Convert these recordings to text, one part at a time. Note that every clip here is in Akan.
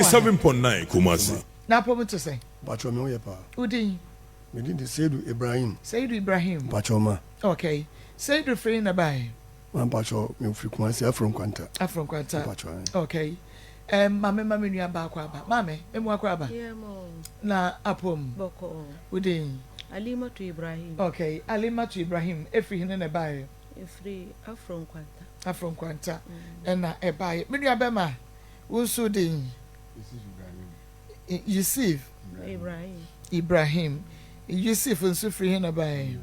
87.9 Kumasi. Na apɔmu te sɛn? Mpakyɛw me ho yɛ paa. Wo din? Me din de Seidu Ibrahim. Seidu Ibrahim. Mpakyɛw ma. Okay. Seidu firi na bae? Ma mpakyɛw me firi Kumasi Afro Nkwanta. Afro Nkwanta. Mpakyɛw ae. Okay. Um, maame ma me nua baako aba. Maame, me mu akɔ aba. Yeah, mo. Na apɔmu? Bɔkɔɔ. Wo din? Alimatu Ibrahim. Okay, Alimatu Ibrahim efiri hene na ɛbaeɛ? Efiri Afro Nkwanta. Afro Nkwanta ɛna ɛbaeɛ. Me nua bɛma, wo nso din? Yusuf Ibrahim. Ibrahim. Yusuf nso firi he na baeɛ?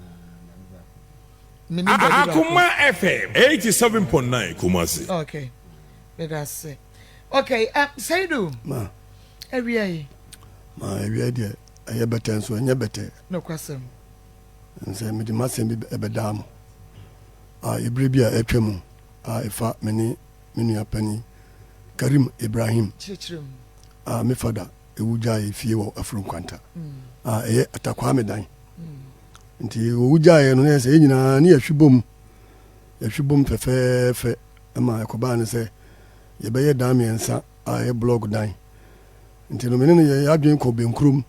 Menim baabi baako. Akoma FM 87.9 Kumasi. Okay. Meda ase. Okay, Seidu. Ma. Awia yi. Ma awia yi deɛ ɛyɛ bɛtɛ nso ɛnyɛ bɛtɛ. Nokwasɛm. Sɛ mede m'asɛm bi ɛbɛdaa mo a ebire bi a atwa mu a ɛfa me ne me nua panin Karim Ibrahim a me fada ewu gyaeɛ fie wɔ Afro Nkwanta a ɛyɛ Atakwame dan. Nti owu gyaeɛ no na yɛ sɛ yɛn nyinaa ne yɛhwe bom yɛhwe bom fɛfɛɛfɛ ma ɛkɔbaa no sɛ yɛbɛyɛ dan mmiɛnsa a ɛyɛ blɔg dan. Nti no me ne no yɛ adwene kɔ Benkurom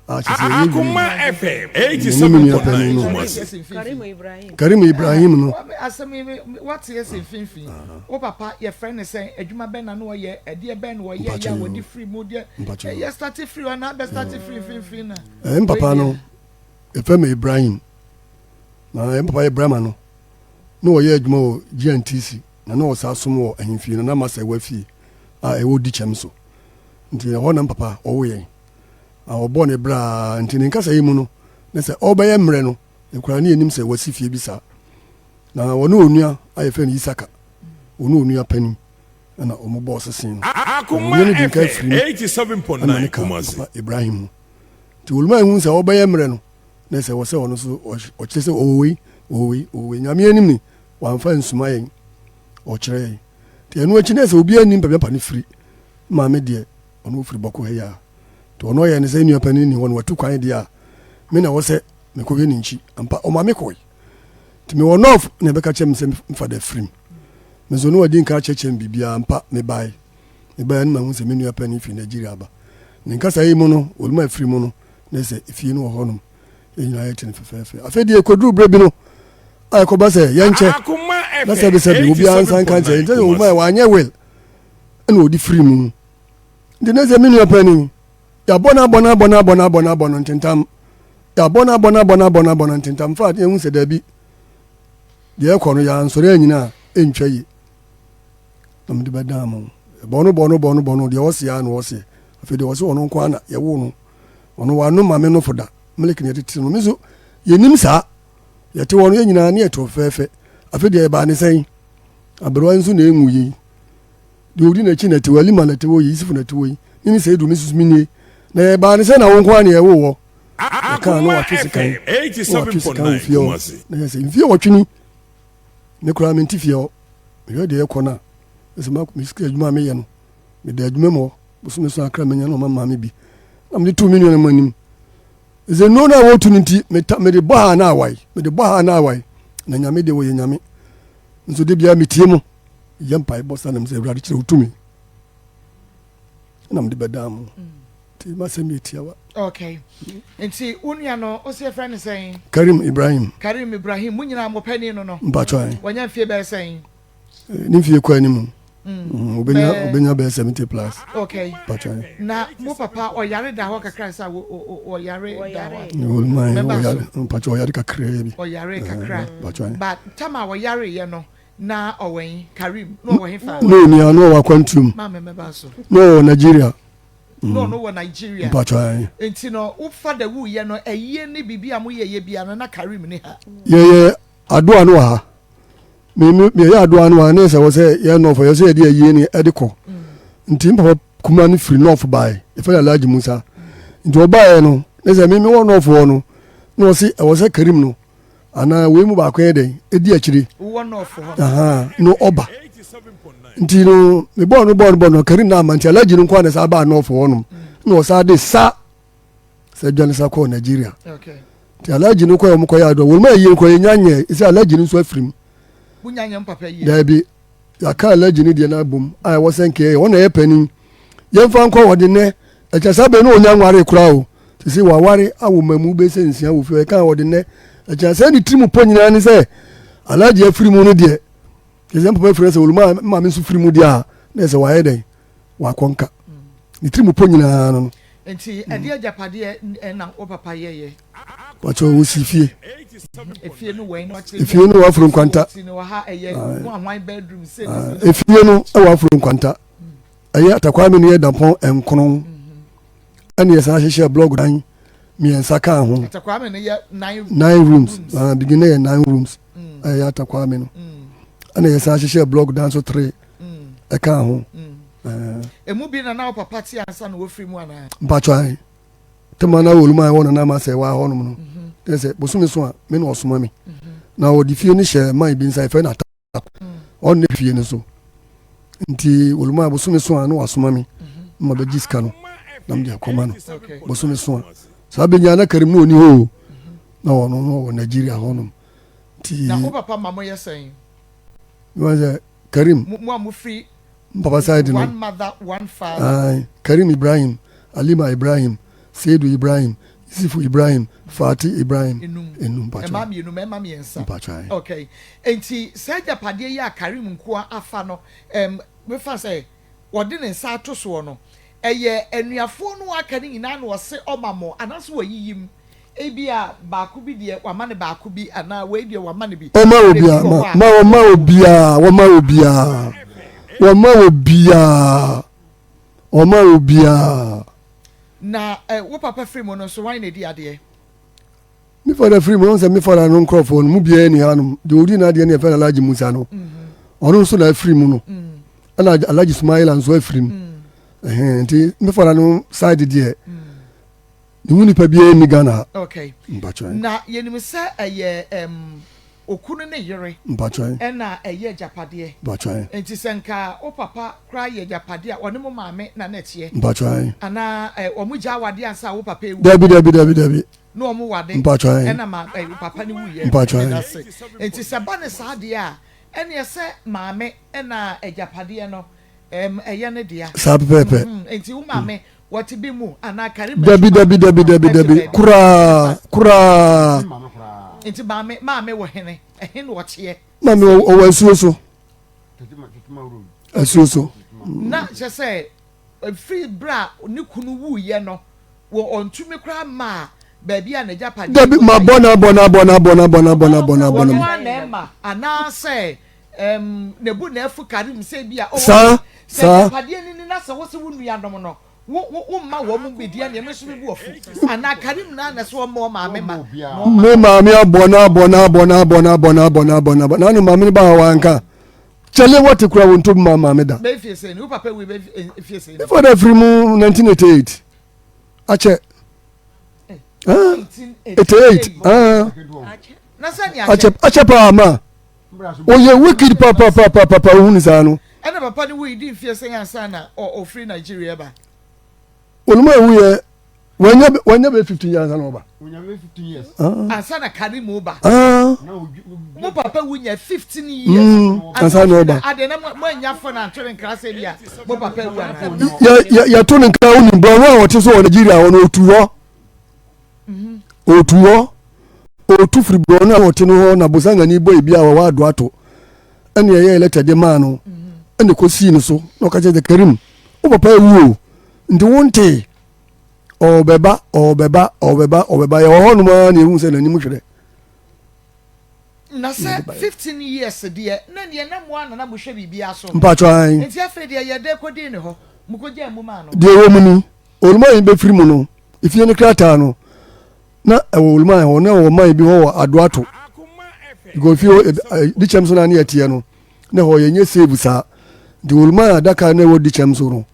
a kyerɛ sɛ yɛyɛ Akoma FM Me ne me nua panin 87.9 no. Kumasi. Karim Ibrahim no. Asɛm yi wate ase mfimfini. Wo papa yɛfrɛ no sɛn? Adwuma bɛn na na ɔyɛ? Ɛdeɛ bɛn na ɔyɛ yɛ a wɔde firi mu deɛ? Yɛ starte firi hɔ na abɛ starte firi mfimfini na. Me papa no yɛfrɛ me Ibrahim. Na me papa Ibrahim no na ɔyɛ adwuma wɔ GNTC na na ɔsaa som wɔ ahemfie no na masa ɛwɔ afie a ɛwɔ Dikyɛm so. Nti ɛhɔ na me papa ɔwo yɛn. A ɔbɔɔ ne bra ara nti ne nkasa yi mu no, na sɛ ɔrebɛyɛ mmerɛ no, koraa ne yɛnim sɛ wasi fie bi saa. Na ɔne onua a yɛfrɛ no Isaka, ɔne onua panin ɛna wɔn bɔɔ sese no. Na Akoma onua no di nka FM afiri mu ɛna ne 87.9 ka Kumasi. papa Ibrahim ho. Nti Oluma ehu sɛ ɔrebɛyɛ mmerɛ no, na sɛ wɔ sɛ ɔno nso ɔkyerɛ sɛ ɔwɔ wei, ɔwɔ wei, ɔwɔ wei. Nyame anim ni, wamfa ansuma yɛn, ɔkyerɛ yɛn. Nti ɛno akyi na sɛ obiara nnim baabi apa no firi, maame deɛ ɔno ɔfiri Bɔko ha yi a. Nti ɔno ɔyɛ ne sɛ nua panin ni hɔ no watu kwan deɛ a, me na ɛwɔ sɛ mekɔhwɛ ne nkyi. Ampa, ɔma me kɔe. Nti mewɔ North na ɛbɛka kyerɛ me sɛ mfa da firim. Me nso ne wadi nka akyerɛkyerɛ me biribiara. Ampa, mebae. Mebae no mahu sɛ me nua panin firi Nigeria aba. Ne nkasa yi mu no, ɔluma afiri mu no, na sɛ efie no wɔ hɔnom. Yɛn nyinaa yɛte no fɛfɛɛfɛ. Afei deɛ ɛkɔduru berɛ bi no, a ɛkɔba sɛ yɛnkyɛ Akoma na FM sɛbesɛbe obiara nsa nka nkyerɛ. 87.9 Nti sɛ ɔluma Kumasi. wanyɛ will ɛna ɔde firi mu. Nti ne sɛ me nua panin, yɛabɔ no abɔ no abɔ no abɔ no abɔ no abɔ no ntentam. Yɛabɔ no abɔ no abɔ no abɔ no abɔ no ntentam. Fa yɛhu sɛ daabi, deɛ ɛkɔ no yɛansɔre anyina a ɛntwa yie. Na mede bɛdaa mo. Bɔ no bɔ no bɔ no bɔ no deɛ ɔseɛ a na ɔseɛ. Afei deɛ ɔse ɔno nko ara na yɛwoo no. Ɔno wanom maame nofo da. Milk na yɛde tete no. Me nso yɛnim saa. Yɛte hɔ no yɛn nyinaa ne yɛte hɔ fɛfɛɛfɛ. Afei deɛ ɛbaa ne sɛn? Aberewa nso na ɛnwu yei. Deɛ ɔdi n'akyi na ɛte hɔ, Elima na ɛte hɔ yi, Yusuf na ɛte hɔ yi, ne ne Seidu, me nso menie. Na yɛbaa ne sɛ na wo nko ara na yɛwoo wɔ. Yɛkaa na Akoma watwe sekan, FM na watwe sekan wɔ 87.9 fie hɔ. Kumasi. Na yɛ sɛ mfie wɔtwe ni, me koraa mente fie hɔ. Mehwɛ deɛ ɛkɔ no a, ɛsɛ ma me sika adwuma a meyɛ no, meda adwuma mu hɔ, bosome so akra manya na ɔma maame bi. Na mede too me nuanom anim. Ɛsɛ nnuro no a wɔtu no nti, mede bɔ ha na awae, mede bɔ ha na awae. Na Nyame deɛ wɔyɛ Nyame. Nso de biara metie mo. Yɛ mpaebɔ sa nam sɛ Awurade kyerɛ wo tumi. Na mede bɛdaa mo. Nti masɛm yɛ tiawa. Okay. Nti wo nua no, wo sɛ yɛfrɛ no sɛn? Karim Ibrahim. Karim Ibrahim, mo nyinaa mo panin no no. Mpakyɛ ae. Wanya mfie bɛyɛ sɛn? Ne mfie kɔ anim. Obenya obenya bɛyɛ 70 plus. Okay. Mpakyɛ ae. Na mo papa ɔyare da hɔ kakra sɛ ɔyare da hɔ. Ɔyare, mpakyɛ ɔyare kakraa bi. Ɔyare kakra. Mpakyɛ ae. But tam a ɔyare yɛ no, na ɔwɔ he? Karim, na ɔwɔ he fa? Na onua, na ɔwɔ akwantuo mu. Maame mɛba so. Na ɔwɔ Nigeria. Na ɔno wɔ Nigeria. Mpakyɛ ae. Nti no, wo fada wuiɛ no, ayie ne biribi a moyɛeɛ biara no, na Karim ni ha? Yɛyɛ adoa no wɔ ha. Me me yɛyɛ adoa no wɔ ha ne sɛ wɔ sɛ yɛ nɔɔfo yɛ sɛ yɛde ayie ne ɛde kɔ. Nti me papa kuma no firi nɔɔfo baeɛ. Yɛfrɛ no Alhaji Musa. Nti ɔbaeɛ no, ne sɛ me mewɔ nɔɔfo hɔ no, na ɔse ɛwɔ sɛ Karim no anaa wei mu baako yɛ dɛn ɛdi akyire. No ɔba. Nti no mebɔɔ no bɔɔ no bɔɔ no Karim no ama nti Alhaji no nko ara na saa baa nɔɔfo hɔnom. Na ɔsaa de sa sɛ dwane sa kɔɔ Nigeria. Nti Alhaji no kɔyɛ ɔmo kɔyɛ adoa wɔn mu ayie nkɔ yɛnya nyɛ ɛsɛ Alhaji no nso afiri mu. Daabi yɛaka Alhaji no deɛ no abom a ɛwɔ sɛ nkɛyɛ ɔna ɛyɛ panin. Yɛmfa nkɔ wɔde nnɛ ɛkyɛ saa bɛn na ɔnya nware koraa o. Sese waware awo mmamu bɛsɛ nsia wɔ fie ɛka wɔde nnɛ ɛkyɛ sɛ ne tirim pɔ nyinaa ne sɛ Alhaji afiri mu no deɛ ɛsɛ mpapa afiri sɛ oluma maame nso firi mu deɛ a na ɛsɛ wayɛ dɛn wakɔ nka ne tirim pɔ nyinaa no no. Nti ɛde agyapadeɛ na wo papa yɛyɛ? Pàtó wosi fie. Efie no wɔ Efie no wɔ Afro Nkwanta. Efie no wɔ Afro Nkwanta. Ɛyɛ Atakwame no yɛ dampɔn nkono. Ɛna yɛsan hyehyɛ blɔg dan mmiɛnsa kaa ho. Atakwame no yɛ nine nine rooms. Ah, begin no yɛ nine rooms. Ɛyɛ Atakwame no. Ɛna yɛsan hyehyɛ blɔg dan so three ɛkaa ho. Emu bi na na wo papa te ansa na wofiri mu anaa? Mpatwa ayi. Tema na wɔluma ɛwɔ nana ama sɛ ɛwɔ hɔnom no. Kyerɛ sɛ bosome so a me na ɔsoma me. Na ɔde fie no hyɛ man bi nsa yɛfrɛ no ata. Ɔno ne fie no so. Nti wɔluma bosome so a na wasoma me na mabɛgye sika no na mede akɔma no bosome so a. Saa bɛnya na Karim no ɔni hɔ o. Na ɔno no wɔ Nigeria hɔnom. Nti. Na wo papa ma mo yɛ sɛn? Sɛ Karim. Mo a mofiri Papa side no. One mother, one father. Aye. Karim Ibrahim, Alima Ibrahim, Seidu Ibrahim, Isifu Ibrahim, Fati Ibrahim. Enum. Enum mpacho. Mmaa mmienu, mmarima mmiɛnsa. Mpacho aye. Okay. Enti saa agyapadeɛ yi a Karim nkoa afa no, um, mefa sɛ wɔde ne nsa ato soɔ no, ɛyɛ anuafoɔ no a aka no nyinaa na ɔse ɔma mo anaasɛ wɔayiyim? Ebia baako bi deɛ wama no baako bi anaa wei deɛ wama no bi. Ɔma obiara ma ma ɔma obiara wɔma obiara wɔma obiara ɔma obiara. Na eh, wo papa firi mu no nso wan na edi adeɛ? Me fada firi mu, ɔn sɛ me fada no nkorɔfoɔ no mu biara ni hanom deɛ ɔdi n'adeɛ no yɛfɛ no Alhaji Musa no ɔno nso na afiri mu no ɛna Alhaji Sumaila nso afiri mu nti me fada no side deɛ Ne ho nipa biara nni Ghana ha. Okay. Mpakyɛw. Na yɛnim sɛ ɛyɛ um, okunu ne yere. Mpakyɛw. Ɛna ɛyɛ agyapadeɛ. Mpakyɛw. Nti sɛ nka wo papa koraa yɛ agyapadeɛ a, ɔne mo maame na na ɛteɛ. Mpakyɛw. Anaa ɛ, wɔn gya awadeɛ ansa wo papa ewu. Dabi dabi dabi dabi. Na wɔn wade. Mpakyɛw. Ɛna ma ɛ, wo papa ne wuyɛ. Mpakyɛw. Medase. Nti sɛ ba ne saa deɛ a, ɛneɛ sɛ maame ɛna agyapadeɛ no ɛm, ɛyɛ ne dea. Saa pɛpɛɛpɛ. Mm, nti wo maame Wɔte bi mu anaa Karima Dabi dabi dabi dabi dabi koraa koraa. Nti maame maame wɔ hene ɛhe na ɔteɛ. Maame ɔwɔ asuo so asuo so. Na kyerɛ sɛ efiri bere a ne kunu wuiɛ no wɔ ɔntumi koraa maa baabi a n'agyapadeɛ. Dabi ma bɔ na bɔ na bɔ na bɔ na bɔ na bɔ na bɔ na bɔ na. Ɔno ara na ɛma anaasɛ Ɛm, na ebu na afu Karim sɛ ebi a, oh, Saa, sɛ saa. agyapadeɛ no ni na sɛ wo se wo nuanom no, wo, wo, womma wɔn mu bi deɛ, neɛ me nso me bo afu. Anaa Karim no ara na ɛsɛ ɔmma ɔmaame ma, na ɔma. Me maame abɔ no abɔ no abɔ no abɔ no abɔ no abɔ no abɔ no abɔ no. Ano maame no baa hɔ wanka. Kyɛle wɔte kura wɔn ntobi maa maame da. Bɛyɛ fie sɛn ni? Wo papa wui bɛyɛ fie sɛn ni? Me father firi mu 1988. Akyɛ. Ah, 88. Ah. Akyɛ, akyɛ paa ma. Ɔyɛ wicked papapapapa wohu no saa no. Ɛna papa no wui di mfeɛ sɛn ansa na ɔfiri Nigeria ba? Onum a ɛwuyɛ wanya wanya bɛ 15 years ansa na ɔba. Ah. Ansa na Karimu ba. Ah. Mo papa wu nya 15 years. Mm, ansa na ɔba. Ade na mo anya fo na antwere nkra sɛ bi a mo papa wu ana. Yɛ yɛ yɛto ne nkra wonim borɔno a ɔte so wɔ Nigeria hɔ no ɔtu hɔ. Ɔtu hɔ, ɔtu firi borɔno a ɔte no hɔ na bosangani bɔ ebi a wɔwɔ ado ato ɛne ɛyɛ lɛtɛ de maa no ɛne kɔsii no so na ɔka kyerɛ sɛ Karim wo papa awu o nti wontee ɔbɛba ɔbɛba ɔbɛba ɔbɛba yɛwɔ hɔ nom ara na ɛhu sɛ n'anim hwerɛ Na sɛ 15 years deɛ na neɛ na mo ara na na mohwɛ biribiara so. Mpatsɔ ae. Nti afei deɛ yɛ dɛ kɔdii ne hɔ? Mokɔgyaa mu maa no? Deɛ ɛwɔ mu ni, Oluman bɛfiri mu no, efie no krataa no, na ɛwɔ Oluman hɔ, na ɛwɔ man bi hɔ wɔ Adoato. Because efie hɔ, Dikyɛm so na ne yɛteɛ no, na ɛhɔ yɛnyɛ save saa. Nti Oluman adaka na ɛwɔ Dikyɛm so no,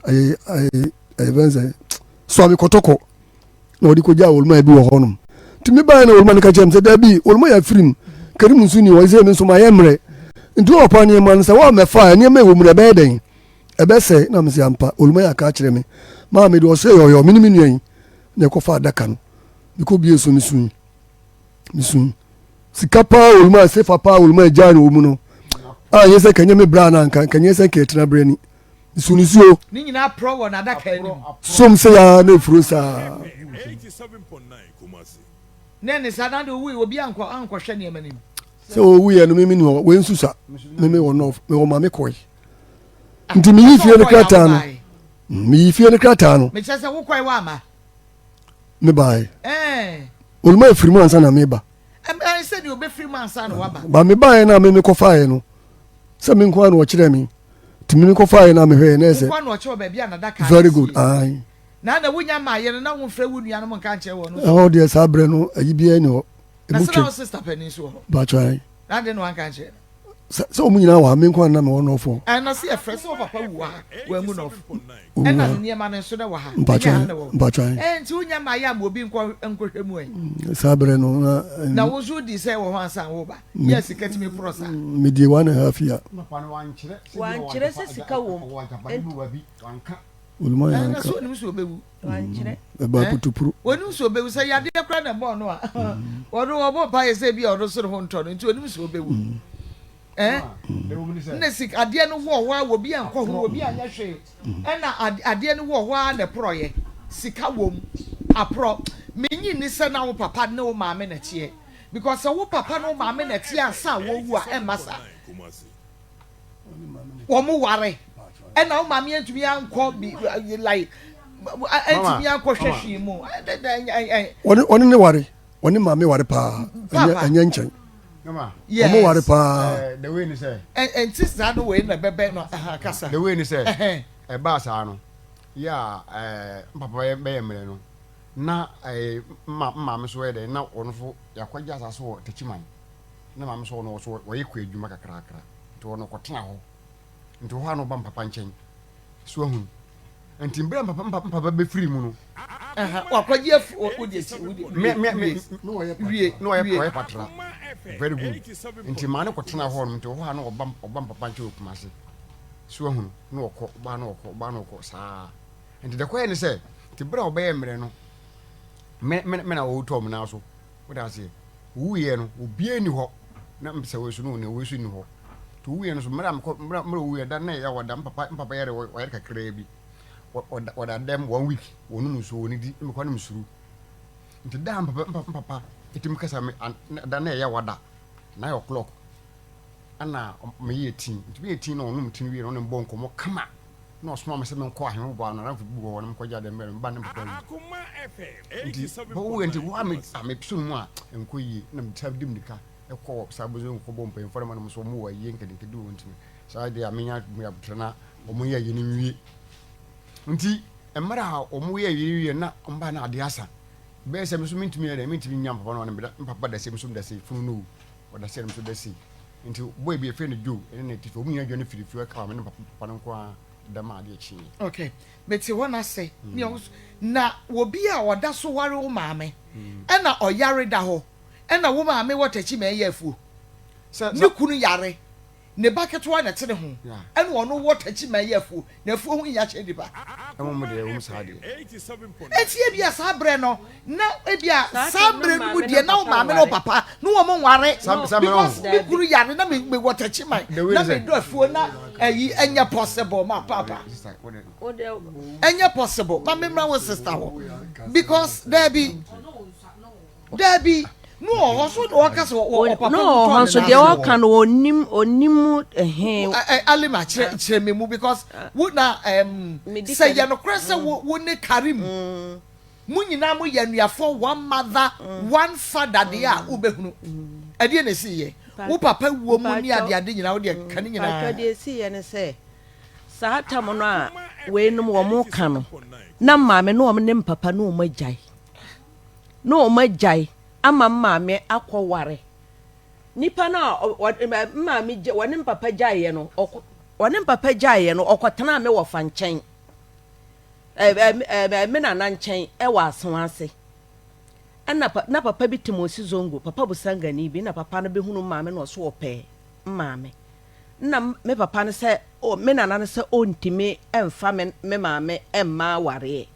ɛyɛ, ɛyɛ, ɛyɛ fɛn sɛ, Suame Kɔtɔkɔ. na wɔde kɔgyaa oluma bi wɔ hɔnom nti mebaeɛ na oluma no ka kyerɛ me sɛ daabi oluma yɛ afirim karim nso ni hɔ sɛ me nso mayɛ mmerɛ nti wɔpa nneɛma no sɛ wɔammɛfa a nneɛma ɛwɔ mu no ɛbɛyɛ dɛn ɛbɛsɛe na mesɛ ampa oluma yɛ aka akyerɛ me maa mede ɔsɛ yɔyɔ me ne me nua yi na ɛkɔfa adaka no mekɔ bie so mesui mesui sika paa oluma sefa paa oluma agyaa no wɔ mu no a nyɛ sɛ kanyɛ me bra na anka kanyɛ sɛ nka ɛtena berɛ ni. Nsuonisuo. Ne nyinaa porɔ wɔ n'adaka anim. Som sɛ yaa na efuro saa. Ne ne saa na de owui obi ankɔ ankɔhwɛ nneɛma no mu. Sɛ owu yɛ no mimi ni hɔ wei nso sa mimi wɔ nɔf mewɔ maame kɔe. Nti meyi fie no krataa no. Meyi fie no krataa no. Mekyerɛ sɛ wokɔe woama. Mebae. Oluma efiri mu ansa na meba. Ɛɛ sɛ deɛ obɛfiri mu ansa na waba. Ba mebaeɛ no a me mekɔfaeɛ no sɛ me nko ara na ɔkyerɛ me nti me mekɔfaeɛ no a mehwɛeɛ na ɛsɛ. Nko ara na ɔkyerɛ baabi a n'adaka Very good ae. Na na wonya mmaeɛ no na womfrɛ wo nuanom nka nkyerɛ wɔn. Ɛhɔ deɛ saa berɛ no ayi biara ni hɔ. Na sɛ na wo sister panin nso wɔ hɔ. Bakyɛ ae. Na ade na wanka nkyerɛ no. Sɛ sɛ wɔn nyinaa wɔ ha me nko ara na mewɔ nɔɔfo. Ɛna sɛ yɛfrɛ sɛ wo papa wu wɔ ha wanwu nɔɔfo. Ɛna ne nneɛma no nso na wɔ ha. Mpakyɛ ha na wɔ. Mpakyɛ. Ɛɛ nti wonya mmaeɛ ama obi nkɔ nkɔhwɛ mu ɛ. Saa berɛ no na. Na wo nso wodi sɛ wɔ hɔ ansa wo ba. Yɛ sika tumi porɔ saa. Medie 1½ year. Wankyerɛ sɛ sika wɔ mu. Oluma yɛ anka. Ɛna so onim sɛ obewu. Wankyerɛ. Ɛba putupuru. Onim sɛ obewu sɛ yadeɛ koraa na ɛbɔɔ no a. Ɔno ɔbɔ mpaeɛ sɛ ebi a ɔno nso ne ho ntɔ no nti onim sɛ obewu. Ɛɛ na sika adeɛ no wɔ hɔ a obi ankɔ ho obi anyɛ hwee ɛna adeɛ no wɔ hɔ a na ɛporɔyɛ sika wom aporɔ menyi ni sɛ na wo papa ne wo maame na ɛteɛ because sɛ wo papa ne wo maame na ɛteɛ ansa a wɔwu a ɛmma saa. Wɔn ware ɛna wo maame antumi ankɔ bi like antumi ankɔ hwɛ hwee mu. Wɔne wɔne ne ware wɔne maame ware paa ɛnyɛ ɛnyɛ nkyɛn. Wɔn ware paa. The way ni sɛ. Ɛnti saa no wei na ɛbɛbɛ no ɛha kasa. The way ni sɛ ɛbaa saa no yɛ a ɛɛ mpapa bɛyɛ mmerɛ no na ɛɛ mma maame so yɛ dɛ na wɔn nso yɛakɔgye asase wɔ Techiman. Na maame so ɔno ɔso ɔyɛ kua adwuma kakrakra nti ɔno ɔkɔtena hɔ nti hɔ a na ɔba mpapa nkyɛn so ahunu nti mbere mpapa mpapa mpapa bɛfiri mu no wakɔgye afu wode akyi wode me me me wie na ɔyɛ ɔyɛ patra very good nti maa ne kɔtena hɔ nom nti hɔ a na ɔba ɔba mpapa nkyɛn wɔ Kumase so ahunu na ɔkɔ ɔba na ɔkɔ ɔba na ɔkɔ saa nti dɛkɔyɛ ne sɛ nti bere a ɔbɛyɛ mmerɛ no me me me na ɔretɔ ɔmo nan so Wote aseɛ? Owuiɛ no, obiara nni hɔ na sɛ wei so no, na wei so nni hɔ. Nti owuiɛ no so, mmerɛ a mekɔ, mmerɛ mmerɛ owuiɛ da na ɛyɛ ɔda, mpapa mpapa yare ɔyare kakraa bi. Ɔda ɔda dɛm one week, wɔnom nsuo, wɔnidi, na mekɔ na mesuro. Nti da a mpapa mpapa mpapa ɛtumi kasa me, da na ɛyɛ wada, 9 o'clock, ɛna meyɛɛ tii. Nti meyɛɛ tii na ɔnom tii no wie na ɔne me bɔɔ nkɔmmɔ kama. Na ɔsoma me sɛ menkɔ ahemfo ano, na ahemfo bi wɔ hɔ na menkɔgye adeɛ mbrɛ no, meba ne papa wu. Nti bɔwo nti wo a me a me so mu a ɛnkɔ yie na mesa di mirika kɔ saa bozo nkɔbɔ mpanyinfoɔ no ma nom so wɔn wɔ ayie nketenkete wɔ nti no saa deɛ a menya abotrɛ na wɔn yɛ ayie no nwie. Nti mmerɛ a wɔn yɛ ayie no wie na wɔn ba na adeɛ asa bɛyɛ sɛ me so mentumi yɛ dɛ mentumi nya mpapa no ɔne mpapa da sei me so da sei funu no wu ɔda sei me so da sei. Nti boy bi yɛfrɛ no Joe ɛne ne tifi wɔn nyinaa dwane firi fie hɔ ɛka maame ne papa no nko ara da ma adeɛ kyeeɛ. Ok mete hɔ na se nea ɔwɔ so na obi a ɔda so ware wo maame ɛna ɔyare da hɔ ɛna wo maame wɔ takyi ma ɛyɛ afuo ne kunu yare ne ba ketewa na ɛte ne ho ɛna ɔno wɔ takyi ma ɛyɛ afuo na afuo ho hia kyɛn nipa. Ɛwɔ mu deɛ ɛwɔ mu saa deɛ. Eti ebia saa berɛ no na ebia saa berɛ no mu deɛ na wo maame ne wo papa ne wɔn nware because me kunu yare na me me wɔ takyi man na me dɔ afuo na ɛyi ɛnyɛ possible ma papa ɛnyɛ possible ma me mra wo sister hɔ because daabi. Dabi, no wɔ hɔ so na ɔka sɛ ɔpapa no wɔ hɔ nso deɛ ɔka no ɔnim ɔnim ɛhe. Alima kyerɛ kyerɛ me mu because wo na ɛm sɛ yɛ nokorɛ sɛ wo wo ne Karim mm. mo nyinaa mo yɛ anuafoɔ one mother mm. one father deɛ a wobɛhunu ɛdeɛ na ɛsi yɛ wo papa wuo mu ne adeade nyinaa wo deɛ ka ne nyinaa. Patwɔ deɛ ɛsi yɛ ne sɛ saa tam no a weinom wɔn ka no na maame no wɔn ne mpapa no wɔn agyae. na wɔagyae ama me maame akɔware. Nipa no a me maame gya wɔne me papa gyaeɛ no, ɔkɔ wɔne me papa gyaeɛ no, ɔkɔtenaa me wɔfa nkyɛn. Ɛ ɛ ɛ me nana nkyɛn ɛwɔ Asoase. Ɛna pa na papa bi te Mosi Zongo, papa Busangani bi, na papa no bɛhunu maame na ɔso ɔpɛ maame. Na me papa no sɛ me nana no sɛ ɔntumi mfa me me maame mma awareɛ.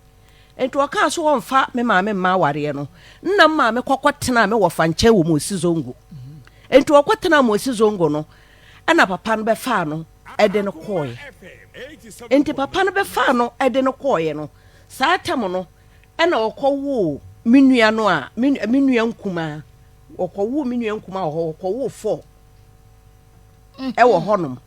Enti ɔkaa sɛ ɔmfa me maame mma awareɛ no, nna me maame kɔkɔ tenaa me wɔfa nkyɛn wɔ Mosi Zongo. Enti ɔkɔ tenaa Mosi Zongo no, ɛna papa no bɛfaa no. de no kɔɔeɛ. Nti papa no bɛfaa no de no kɔɔeɛ no, saa tam no ɛna ɔkɔwoo me nua no a, me nua nkumaa, ɔkɔwoo me nua nkumaa wɔ hɔ, ɔkɔwoo fɔɔ ɛwɔ hɔnom.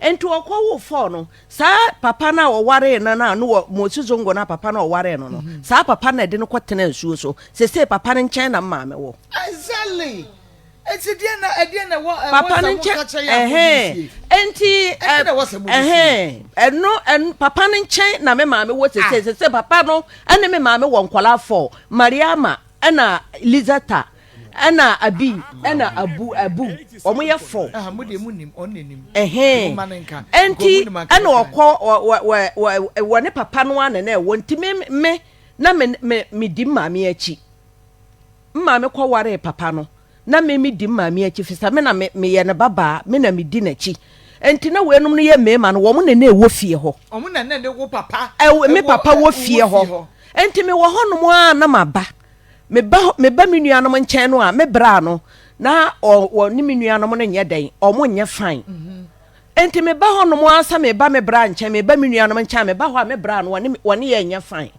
Nti ɔkɔwoo fɔɔ no, saa papa no a ɔwaree no no a no wɔ Mosi Zongo no a papa no a ɔwaree no no, mhm. saa papa no na ɛde no kɔtena nsuo so. Sesei papa no nkyɛn na maame wɔ. Exactly. Enti deɛ na ɛdeɛ na ɛwɔ ɛwɔ papa no sɛ mo nkyɛn ka kyerɛ yɛ a mo de sie. Enti Ɛdeɛ na ɛwɔ sɛ mo de sie. ɛhɛn ɛno ɛno papa no nkyɛn na me maame wɔ sese Ah. sese papa no ɛne me maame wɔ nkwadaa fɔ Mariama ɛna Lizata ɛna Abi ɛna Abu Abu wɔn yɛ fɔ. Ah, mo deɛ mo nim ɔno na nim. Ɛhɛn Mo ma ne nka. Enti Nka ɔmo nim anka ɛna bɛka. ɔkɔ wɔ wɔ wɔ wɔ wɔ ne papa no ara na na ɛwɔ nti me me na me me me di maame akyi. Me maame kɔwaree papa no, na me medi me maame akyi efisɛ me na me meyɛ ne babaa, me na medi n'akyi. Enti na weinom no yɛ mmarima no, wɔn na na ɛwɔ fie hɔ. Wɔn na na ne wo papa Ɛwɔ, me wɔ papa ɛ, wɔ wɔ fie fie hɔ. hɔ. Enti mewɔ hɔnom ara na maba. Meba hɔ, meba me nuanom nkyɛn no a, me bra no, na ɔ, wɔne me nuanom no nyɛ dɛn, wɔn nyɛ fine. Enti meba hɔnom ara sɛ meba me bra nkyɛn, meba me nuanom nkyɛn a, meba hɔ a, me bra no, wɔne, wɔne yɛn nyɛ fine.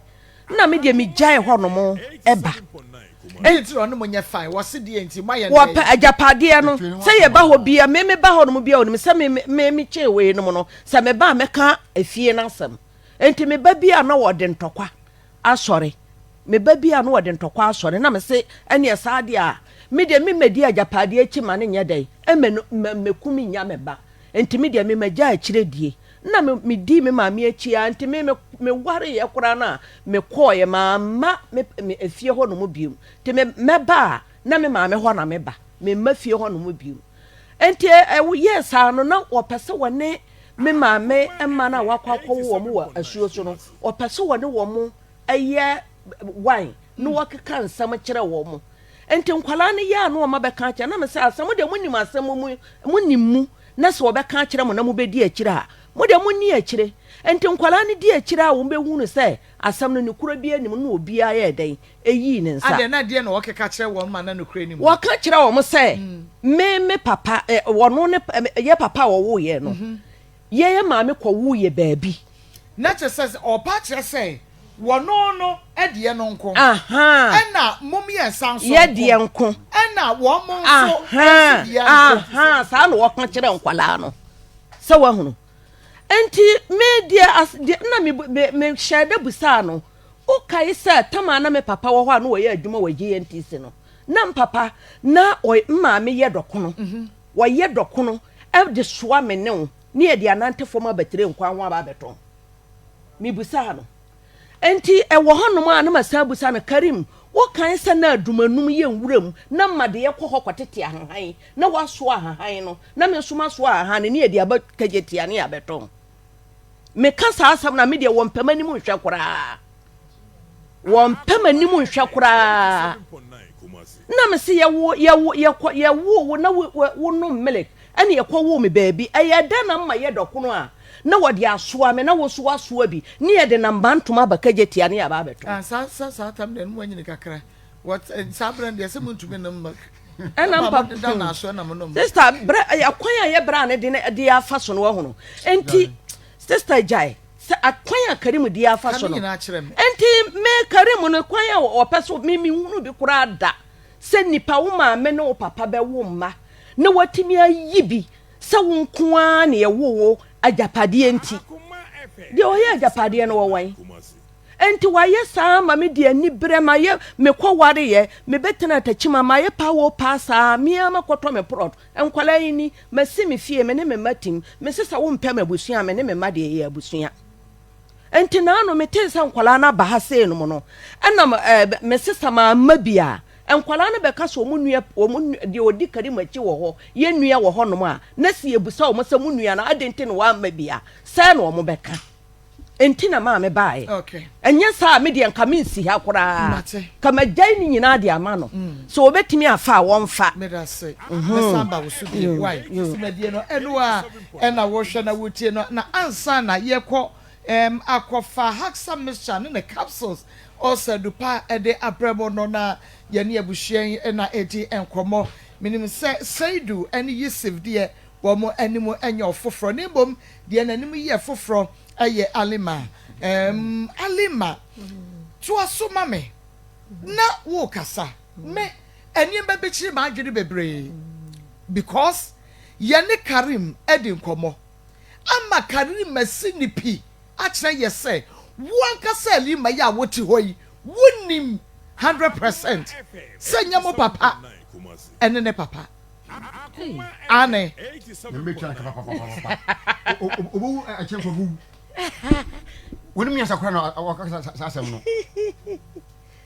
Nna me deɛ megyae hɔ nom ba. Deɛ nti na ɔne mo nyɛ fine? Wɔse deɛ nti moayɛ no Wɔpɛ dɛn? agyapadeɛ no sɛ yɛba hɔ bia me meba hɔ nom bia onim sɛ me me me kyɛn wei nom no sɛ meba a mɛka efie no asɛm. Nti meba bi a na wɔde ntɔkwa asɔre. Meba bi a na wɔde ntɔkwa asɔre na mese ɛneɛ saa deɛ a me deɛ me mɛdi agyapadeɛ akyi ma no nyɛ dɛn ɛmɛ no mɛku me nya me ba. Nti me deɛ me magya akyire die. Nna me medii me maame akyi ara nti me me mewareeɛ koraa no a mekɔeɛ mamma me me efie hɔ nom bio nti me mɛba a na me maame hɔ na meba memma fie hɔ nom bio nti ɛyɛɛ saa no na wɔpɛ sɛ wɔne me maame mma no a wakɔ akɔwo wɔn wɔ asuo so no wɔpɛ sɛ wɔne wɔn yɛ wan na wɔkeka nsɛm kyerɛ wɔn Enti nkwadaa no yɛ a na wɔn abɛka akyerɛ na mesɛ asɛ mo deɛ monim asɛm mu monim mu na sɛ wɔbɛka akyerɛ mo na mobɛdi akyire a mo deɛ monni akyire. Enti nkwadaa no di akyire a wɔbɛhunu sɛ asɛm no nokorɛ biara nnim no na obiara yɛɛ dɛn? Ɛyii ne nsa. Adɛn, na deɛn na wɔkeka kyerɛ wɔn ma na nokorɛ nni mu? Wɔka kyerɛ wɔn sɛ me me papa ɔno ne yɛ papa a ɔwoo yɛn no Yɛn maame kɔwoo yɛ baabi. Na kyerɛ sɛ, ɔɔpa akyerɛ sɛ wɔno no deɛ no nko, ɛna mo mmiɛnsa nso nko, deɛ nko, ɛna wɔn nso nso deɛ nko. Saa na wɔka kyerɛ nkwadaa no, sɛ wahunu. Nti me deɛ, as, deɛ na me, me, me hyɛɛ da busaa no, wokae sɛ tam a na me papa wɔ hɔ a na wɔyɛ adwuma wɔ GNTC no, na mpapa na ɔy, maame yɛ dɔkono. Mm -hmm. Wɔyɛ dɔkono de soa me ne wo ne yɛde anante fam abatire nkwan ho aba abɛtɔn. Mebisaa no. Enti ɛwɔ hɔnom a na masan abisa no, Karim, wokae sɛ na adumanum yɛ nwuram na mma de yɛkɔ hɔ kɔtete ahahan na woasoa ahahan no na me nso masoa ahahan no ne yɛde aba Kejetia ne yɛabɛtɔn? Meka saa asɛm no a, me deɛ wɔmpɛ m'anim nhwɛ koraa. Wɔmpɛ m'anim nhwɛ koraa. Na me se yɛwo yɛwo yɛkɔ yɛwoo wo na wo wonom milk ɛne yɛkɔ woo me baabi. Ɛyɛ dɛn na mma yɛ dɔkono a na wɔde asoa me na wo so wasoa bi ne yɛde nam bantoma aba Kejetia ne yɛaba abɛtɔn. Ah, saa saa saa tam deɛ no mu anyini kakra. What saa berɛ no deɛ sɛ montumi nnom milk. Ɛna mpa sister brɛ ɛkwan a yɛ brɛ a ne de ne de afa so no wahunu. Enti sister gyae. Sɛ akwan a Karim di afa so no. Enti me Karim no kwan a ɔpɛ so me menhunu bi koraa da sɛ nipa wo maame ne wo papa bɛwo mma na watumi ayi bi sɛ wo nko ara na yɛwo wo agyapadeɛ nti. Deɛ ɔyɛ agyapadeɛ no wɔwan. Enti wayɛ saa ma me de aniberɛ mayɛ mekɔ wareyɛ mebɛtena atakyima mayɛ paa wɔ paa saa me ara makɔtɔ me prɔt Nkwadaa yi ni, masi me fie, me ne me mma tim. Mese sɛ wompɛ m'abusua a, me ne me mma deɛ yɛyɛ abusua. Nti naano metee sɛ nkwadaa no aba ha sei nom no, ɛna ɛɛ mese sɛ mamma bi a, nkwadaa no bɛka sɛ wɔn nua, wɔn deɛ ɔdi Karim akyi wɔ hɔ, yɛn nua wɔ hɔnom a, na sɛ yɛbusa wɔn sɛ mo nua no adɛn nti na wamma bi a, sɛɛ na wɔbɛka. Enti na maame baeɛ. Okay. Ɛnyɛ saa a me deɛ nka mensi ha koraa. Mate. Ka magyae ne nyinaa de ama no. Mm. Sɛ wɔbɛtumi afa a wɔmfa. Meda se. Mm-hmm. Mɛsan ba wo so bio. Mm. Why? Dwumadie no ɛno a ɛna wohwɛ na wotie no na ansa na yɛkɔ um, akɔfa Haxa mixture ne ne capsules ɔsɛ dupa ɛde abrɛ mo no na yɛne abusua yi na ɛdi nkɔmmɔ. Menim sɛ Seidu ne Yusuf deɛ. wɔn anim nyɛ ɔfoforɔ, na mmom deɛ n'anim yɛ foforɔ yɛ Alima. Ɛɛm, Alima, toa so ma me na worekasa. Me, nneɛma bi kyere m'adwene bebree because yɛne Karim adi nkɔmmɔ ama Karim asi ne pi akyerɛ yɛ sɛ wo ankasa Alima yi a wote hɔ yi, wonim 100% sɛ nyɛ mo papa ne ne papa. Aane. Wonim nyansa koraa na ɔka saa asɛm no.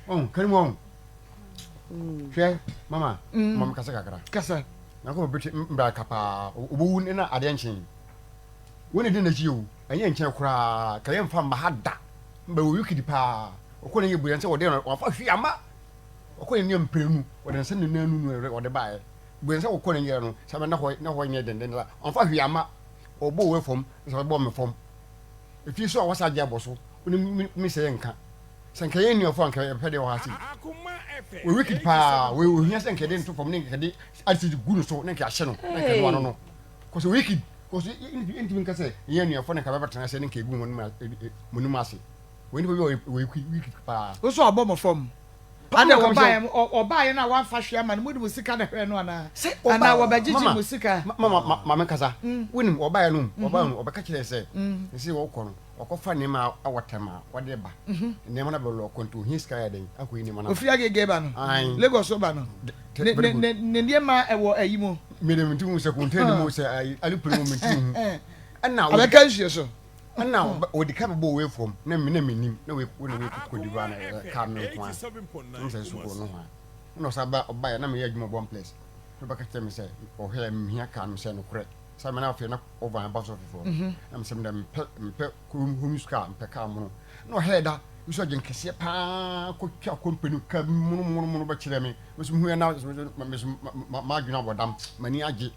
Ɔn, kari mu ɔn. Hwɛ, mama, mm. mama kasa kakra. Kasa. Na kɔ bɛtwe mbra ka paa. Obowu ne na adeɛ nkyen. Wo ne di n'akyi o. Ɛnyɛ nkyɛn koraa. Ka yɛ mfa mma ha da. Mba wɔ wikidi paa. Ɔkɔ ne yɛ buya nsɛ wɔde wafa hwee ama. Ɔkɔ ne nua mprenu. Wɔde nsa ne nan nunu wɔde baeɛ. Buya nsɛ wɔkɔ ne yɛ no. Sɛ na hɔ na hɔ nyɛ denden la. Ɔmfa hwee ama. Ɔbɔ wɔ fam, sɛ ɔbɔ me fam. Efie so a wɔsa agye abɔ so. Wo ne me sɛ yɛ nka. Sɛ nka yɛn nuafo a nka yɛpɛ deɛ wɔ ha sei. Wɔ wicked paa, wɔ ohia sɛ nka yɛde nto fam ne nka yɛde acid gu no so ne nka yɛahyɛ no ne nka ɛno ano no. Kɔsɛ wicked, kɔsɛ yɛntumi nka sɛ yɛn nuafo ne nka bɛbɛtena ase ne nka egu wɔn anim ase. Wɔ nipa bi a wɔ wicked paa. Wo so ɔbɔ mo fam. Ada wɔbaeɛ ɔbaeɛ no a wamfa hwee ama no mode mo sika na hwɛɛ no anaa? Anaa wɔbɛgyegye mo sika? Mama ma menkasa. Wonim ɔbaeɛ no ɔbaeɛ no ɔbɛka kyerɛɛ sɛ sɛ wɔkɔ no Ɔkɔfa nneɛma a ɛwɔ tɛm a wɔde ba. Nneɛma no abɛlɔ ɔkɔ nti ohia sika yɛ dɛn akɔyi nneɛma no aba. Ofiri Agege ba no, Lagos ba no, ne ne ne ne nneɛma ɛwɔ ayi mu. Mi de mi ti hu sɛ kɔntɛn mu sɛ ayi alupere mu mi ti hu. Ɛna abɛka nsuo so. Ɛna ɔdi ka bɛbɔ wei fam na mi na mi nim na wei na wei kɔ di ba na kaa mi nko a na sɛ sukuu no ho a na ɔsa ba ɔba yɛ na mi yɛ adwuma bɔn place na ɔbɛka kyerɛ mi sɛ ɔhwɛ mi hia kaa mi sɛ nokorɛ. Sɛ me na afei na ɔvan aba so foforɔ no na mesɛ meda mepɛ mepɛ home kaa mepɛ kaa mono na ɔhɛɛ da nso agye nkɛseɛ paa kɔtwa kɔmpani kaa bi mono mono mono bɛkyerɛ me meso mehu na meso m'adwene abɔ dam m'ani agye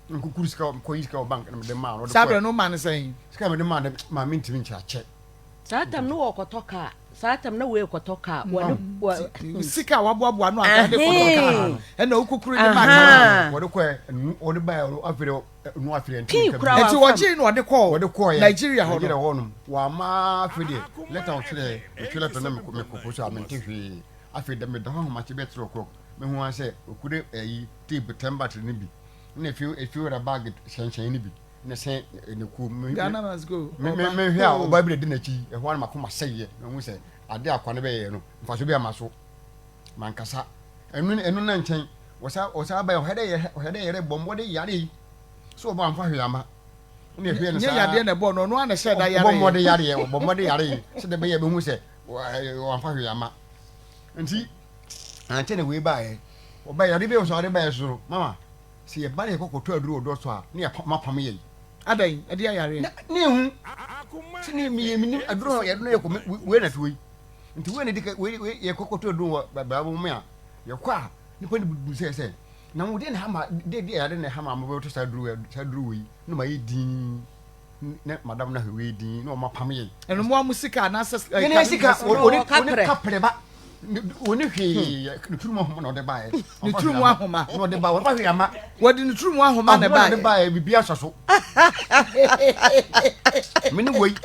nkukuru sika kɔyi sika wɔ bank na mede maa no saa berɛ no ma no sɛn sika mede maa no ma mentumi nkyerɛ akyɛ Saa tam no wɔkɔtɔ kaa. Saa tam na wei kɔtɔ kaa. Wɔne wɔ. Sika a waboaboa no anka de kɔtɔ kaa no ɛna okukuru de ma kaa. Wɔde kɔ ɛnu wɔde ba yɛ afei ɛnu afei ɛnti Pii kura Nti wɔgye na ɔde kɔɔ wɔde kɔɔ yɛ Nigeria hɔ no. Nigeria hɔ nom wɔama afei deɛ lɛta ɔtwerɛ metwerɛ lɛta na mekɔ mekɔ post a mente hwee afei dɛ meda hɔ ahomakye bɛyɛ 3 o'clock mehu ara sɛ okure ɛyi tape tɛm battery no bi na efi efi wura bag hyɛnhyɛn no bi ne sɛ ne kuo me Ghana must go. Me me me hwɛ a ɔbaa bi na di n'akyi ɛhɔ ara mako ma sɛyɛ na ohun sɛ ade akwa no bɛyɛ no mfaso bi ama so mankasa ɛno ɛno na nkyɛn wɔsa wɔsa aba ɔhɛ dɛ yɛ ɔhɛ dɛ yɛrɛ bɔ mmɔde yare yi so ɔbɔ anfa hwee ama ɛna ɛhwɛ no saa nyɛ yadeɛ na ɛbɔ no ɔno ara na ɛhyɛ da yare ɔbɔ mmɔde yareɛ ɔbɔ mmɔde yare yi sɛ de bɛyɛ bɛhu sɛ wɔamfa hwee ama nti ankyɛ na wei baeɛ ɔbaa yare bi wɔ so ade baeɛ so mama Sɛ yɛba na yɛkɔ kɔtɔ aduro wɔ dɔsɔ a, ne yɛapam apam yɛn. Adɛn? Ɛde ayareɛ? Na ne ehu sɛ ne meyɛ menim aduro a yɛde no yɛkɔ wei na to yi. Nti wei na di ka wei wei yɛkɔ kɔtɔ aduro wɔ baabi mu a yɛkɔ a nipa no bu sɛ sɛ na wo de na hama de de yare na hama mo bɛtɔ saa aduro saa aduro wei na ma yɛ din na madam na hwɛ wei din na wɔn apam yɛn. Ɛno mo a mo sika anaasɛ. Yɛn sika wɔne wɔne kaprɛ ba. Wɔne hwee ne turu mu ahoma na ɔde baeɛ. Ne turu mu ahoma. Na ɔde ba wɔfa hwee ama. Wɔde ne turu mu ahoma na ɛbaeɛ. Ahoma na ɔde baeɛ bibi asɔ so. Me ne wei.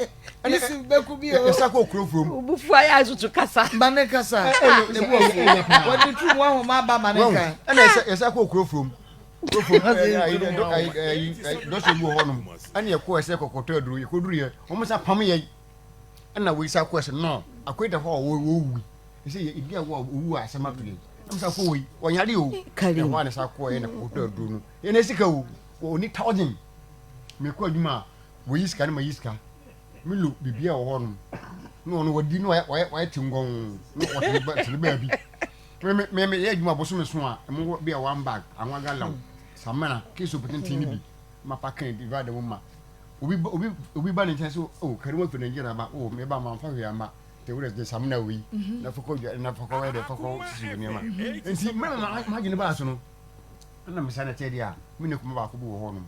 Yusuf bɛku bi o. Yɛsa kɔ kuro furom. Obufu ayɛ azutu kasa. Ma ne kasa. Ne bu afu. Wɔde ne turu mu ahoma aba ma ne nka. Ɛna yɛsa kɔ kuro furom. Kuro furom dɔsɔ bi wɔ hɔnom. Ɛna yɛkɔ ɛsɛ kɔkɔtɔ aduro yɛkɔduru yɛ wɔn sa pam yɛ. Ɛna wei sa kɔ ɛsɛ no akɔyi da hɔ a wɔwui. Ɛsɛ yɛ ebi a wɔ owu a asɛm ato yɛ. Ɛna sa kɔ wei wɔnyare o. Ɛhɔ a ne sa kɔ yɛ na kɔkɔtɔ aduro no. Yɛn na sika o. Wɔni thousand. Mekɔ adwuma a wɔyi sika no ma yi sika. Milo biribi a wɔ hɔ nom. Na ɔno wɔdi na wɔyɛ wɔyɛ wɔyɛ te ngɔn na wɔte ba te baabi. Me me me meyɛ adwuma bosome so a ɛmo wɔ bi a one bag anwa gallon samina keso tenten no bi ma pa kan divide mu ma. Obi ba obi obi ba ne nkyɛn so oh kari wɔn firi Nigeria ba oh me ba ma nfa hwee ama te wura de samina wei na fɔkɔ dwa na fɔkɔ wɛ de fɔkɔ sisi wɔ nneɛma. Nti mmerɛ ma ma adwene baa so no ɛna mesa na kyɛ deɛ a me ne kuma baako bi wɔ hɔ nom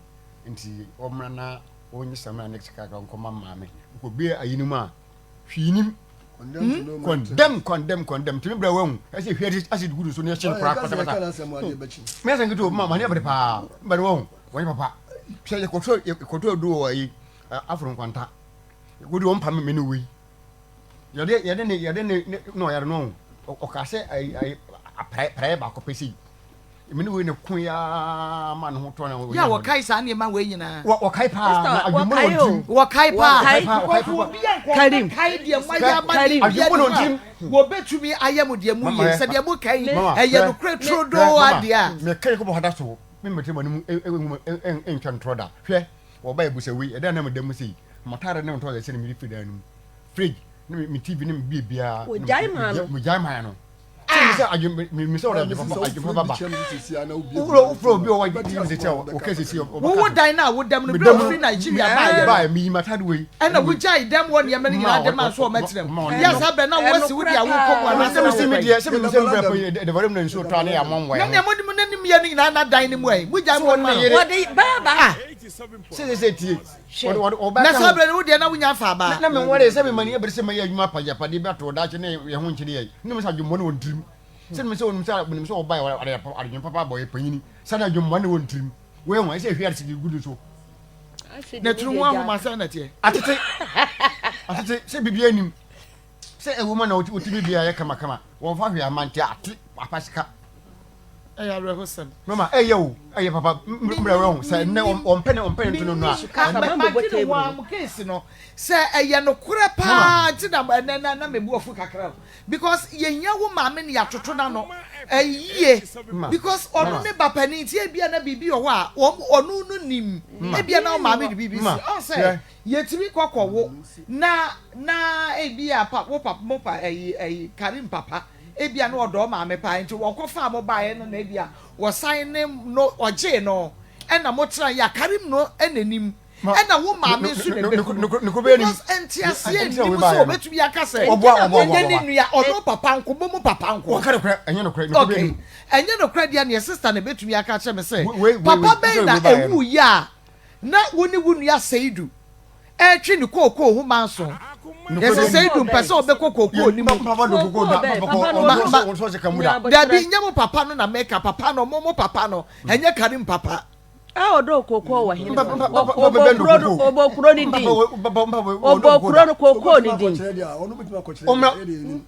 nti ɔmmra na ɔnye samina ne sika kakra nkɔma maame kɔbie ayi no mu a hwee nim kɔndɛm kɔndɛm kɔndɛm tumi brɛ wahu ɛsɛ hwɛ acid gu no so ne ɛhye no koraa pasapasa mɛsɛ nketewa ma ma ne abere paa mbɛne wahu wɔnyɛ papa. Hwɛ yɛkɔtɔ yɛkɔtɔ aduro wɔ ayi afro nkwanta. Wodi wɔn pam me ne wei. Yɛde yɛde ne yɛde ne ne na ɔyare no ɔka sɛ ayi ayi prae prae baako pɛ sei. Me ne wei ne ko ya ma ne ho tɔ na. Yɛ a wɔkae saa nneɛma wei nyinaa. Wɔ wɔkae paa na adwemmɔ na wɔn tirim. Wɔkae paa. Because obi a nka ɔbɛkae deɛ moayɛ ama ne bia ne ho a wɔbɛtumi ayɛ mo deɛ moyie sɛ deɛ moka yi ɛyɛ nokorɛ turodoo adeɛ a. Meka yɛ kɔbɔ hada so me mmɛtɛ mo anim ntwa ntorɔ da. Hwɛ wɔba ebusa wei ɛdan na meda mu sei matare ne ntɔ sɛ ne mede firi dan no mu fridge ne me tv ne me biribiara. Wɔgyae maa no. Wɔgyae maa no. Ah! Wowo dan no a wodam no berɛ a wofiri Nigeria baeɛ no ɛna wogyae dɛm wɔ nneɛma no nyinaa de maa so ɔmɛtena mu yɛ saa berɛ na woasi wo deɛ wokɔ mu anaasɛ na wokɔ na nea mode mo n'anim yɛ no nyinaa na dan no mu ɛ mogyae mu ma no wɔde baaba Hwɛ, na saa berɛ no wo deɛ na wonya mfaa baa. Na menwaree sɛ mema ni abere sɛ mɛyɛ adwuma apagyapadeɛ bi ato daakye ne yɛn ho nkyere yɛn. Menim sɛ adwemmɔne wɔ ne tirim. Sɛ menim sɛ ɔnim sɛ menim sɛ ɔbaeɛ ɔde adwene papa abɔ yɛ panyini. Sɛ na adwemmɔne wɔ ne tirim. Wei ho ɛsɛ ehwie ade gu ne so. Na tiri ho ahoma sɛ na teɛ. Atete atete sɛ biribi anim sɛ ɛwɔ mu na wotumi bia yɛ kamakama wɔmfa hwee ama nti ate apasika. Ɛyɛ awerɛhosɛm. Mama ɛyɛ o ɛyɛ papa mbrɛ wɛ ho sɛ nnɛ ɔmpɛ ne ɔmpɛ ne ntono no a. Madwene ho ara mo case no sɛ ɛyɛ nokorɛ paa nti na ɛnɛ na na mebu afu kakra o because yɛhia wo maame ne yɛatoto n'ano ɛyie because ɔno ne ba panin nti ebia na biribi wɔ hɔ a wɔn ɔno no nim ebia na wo maame de biribi si ɔn sɛ yɛtumi kɔ kɔ wo na na ebia pa wo papa mo pa ɛyi ɛyi Karim papa. Ebia na ɔdɔ maame paa nti wɔkɔfaa mo baeɛ no na ebia wɔsan ne no ɔgyee no ɛna mo tena yɛ Karim no n'anim ɛna wo maame nso na ɛbɛhunu because nteaseɛ nni mu sɛ ɔbɛtumi aka sɛ ɔnyɛ ne nua ɔno papa nko mo mo papa nko okay ɛnyɛ nokorɛ deɛ neɛ sister na ɛbɛtumi aka kyerɛ me sɛ papa bɛn na ɛwu yɛ a na wo ne wo nua Seidu retwe ne kookoo ho manso. Yɛsɛ Seidu mpɛ sɛ ɔbɛkɔ kookoo no mu. Dabi, nyɛ mo papa no na meka, papa no, mo mo papa no, ɛnyɛ Karim papa. A ɔdɔ kookoo wɔ he? Ɔbɔ kuro no din. Ɔbɔ kuro no kookoo no din.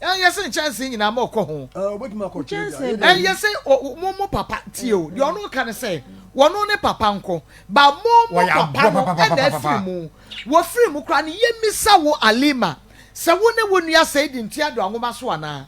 Ɛnyɛ sɛ nkyɛnsee nyinaa ma ɔkɔ ho. Ɛnyɛ sɛ mo mo papa tie o. Deɛ ɔno ka ne sɛ wɔno ne papa nko. Ba mo mo papa no ɛna afiri mu. Wɔfiri mu koraa no yɛmmisa wo Alima sɛ wo ne wo nua Seidu ntua do anwoma so anaa?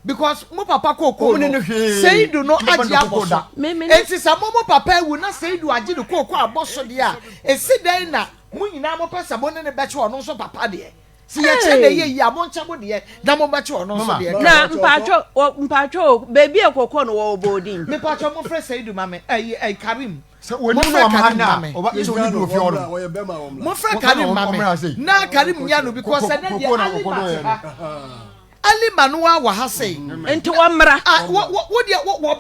Because mo papa kookoo no Seidu no agye abɔ so. Enti sɛ mo mo papa awu na Seidu agye ne kookoo abɔ so deɛ a, ɛsi dɛn na mo nyinaa mopɛ sɛ mo ne no bɛkyɛ ɔno nso papa deɛ? Sɛ yɛkyɛ na ɛyɛ yie a, monkyɛ mo deɛ na mommɛkyɛ ɔno nso deɛ. Na mpaatwɔ wɔ mpaatwɔ o beebi a kɔkɔ no wɔ ɔbɔ odin. Mepaatwɔ mofrɛ Seidu ma me ɛyi ɛyi Karim. Sɛ wɔn Mofrɛ na wɔn ha Karim na ma me. ɔba sɛ wɔn bi wɔ fie hɔ nom. Mofrɛ Karim ma me na Karim nya no because ɛnɛ deɛ Alima te ha. Alima no ara wɔ ha sei. Nti wɔmmra. Ah, wɔ wɔ wo deɛ wɔ wɔ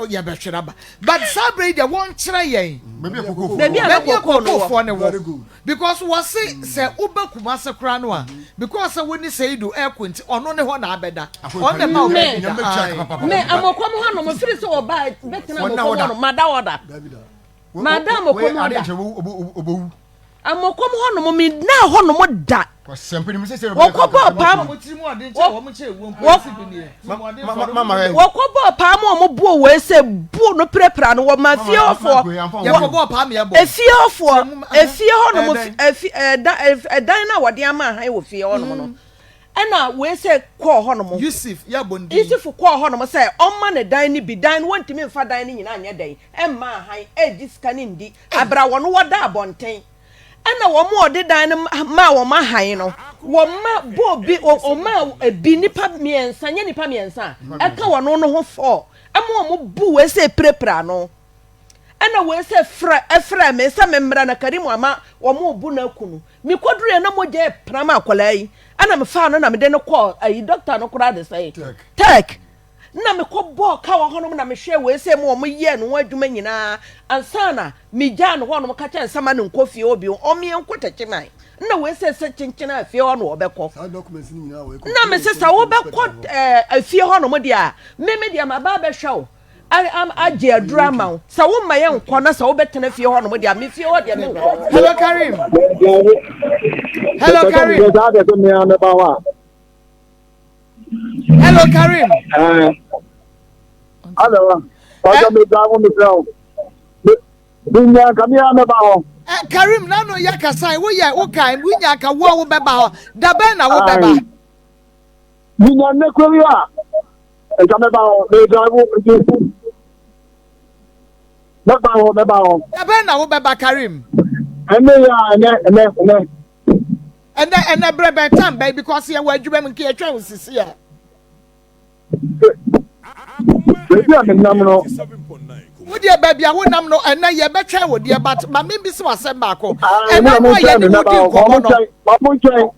yɛbɛhwere aba but saa berɛ yi deɛ wɔnkyerɛ yɛn. Baabi a kokofoɔ Baabi a na Baabi a kookoo no wɔ. kookoofoɔ no wɔ. Because wɔse sɛ woba Kumase koraa no a, because sɛ wo ne Seidu ɛko nti, ɔno ne hɔ na abɛda. Ɔno na ɛma wo baabi da. Ae. Me amɔkɔm hɔ nom, firi sɛ ɔbaa bɛtena amɔkɔm hɔ nom, mada hɔ da. Mada amɔkɔm hɔ da. Amɔkɔm hɔ nom, menna hɔ nom da. Wɔkɔbɔɔ paa wɔkɔbɔɔ paa ma wɔn buo wei sɛ buo no pirapira no wɔma fie hɔfoɔ efie hɔfoɔ efie hɔnom efi ɛda ɛdan no a wɔde ama ahan wɔ fie hɔnom no ɛna wei sɛ kɔɔ hɔnom Yusuf yɛ Yusuf kɔɔ hɔnom sɛ ɔma ne dan no bi dan no wɔntumi nfa dan no nyinaa nyɛ dɛn ɛmma ahan ɛgye sika no ndi abira wɔn wɔda abɔnten. Ɛna wɔn a ɔde dan no maa wɔn ahan no, wɔma bɔɔ bi, wɔmaa ebi nnipa mmiɛnsa, nyɛ nnipa mmiɛnsa a, ɛka wɔn no ho fɔɔ, ɛma wɔn bu wei sɛ pirapira ano. Ɛna wei sɛ frɛ, ɛfrɛ me sɛ memmra na Karimu ama wɔn bu no aku no. Mekɔduruiɛ na mogya repra ma akwadaa yi, ɛna mefaa no na mede no kɔɔ ayi dɔkta no koraa de sɛ Turk. Nna mekɔbɔɔ ka wɔ hɔnom na mehwɛɛ wei sɛ mu wɔn yɛɛ no ho adwuma nyinaa ansa na megyaa no hɔnom ka kyerɛ no sɛ ma no nkɔ fie hɔ bio, ɔmmea nkɔ Techiman. Nna wei sɛ sɛ kyenkyen a fie hɔ na ɔbɛkɔ. Nna mese sɛ wobɛkɔ ɛɛ fie hɔnom deɛ a, me me deɛ maba abɛhwɛ wo. agye aduru ama wo. Sɛ womma yɛnkɔ na sɛ wobɛtena fie hɔ nom deɛ a, me fie hɔ deɛ menkɔ hɔ. Hello Karim. Hello Karim. Hello Karim. Hello. Ọjọ́ mi gba àwọn mi fẹ́ o. Mi nya nka mi ara mɛba hɔ. Karim nanu yɛ kasa yi woyɛ woka wonya nka wo a wobɛba hɔ da bɛn na wobɛba. Mi nya nnɛ kuro yi a nka mɛba hɔ mi drive nti mɛba hɔ mɛba hɔ. Da bɛn na wobɛba Karim. Ɛnɛ yɛ a ɛnɛ ɛnɛ ɛnɛ. Ɛnɛ ɛnɛ brɛ bɛn tam bɛn because yɛ wɔ adwuma mu nka yɛtwɛn wo sisi a. Baabi a menam no. Wo deɛ baabi a wonam no ɛnɛ yɛbɛtwɛn wo deɛ but ma membisa wo asɛm baako. Ɛna no a yɛne wo di nkɔmmɔ no.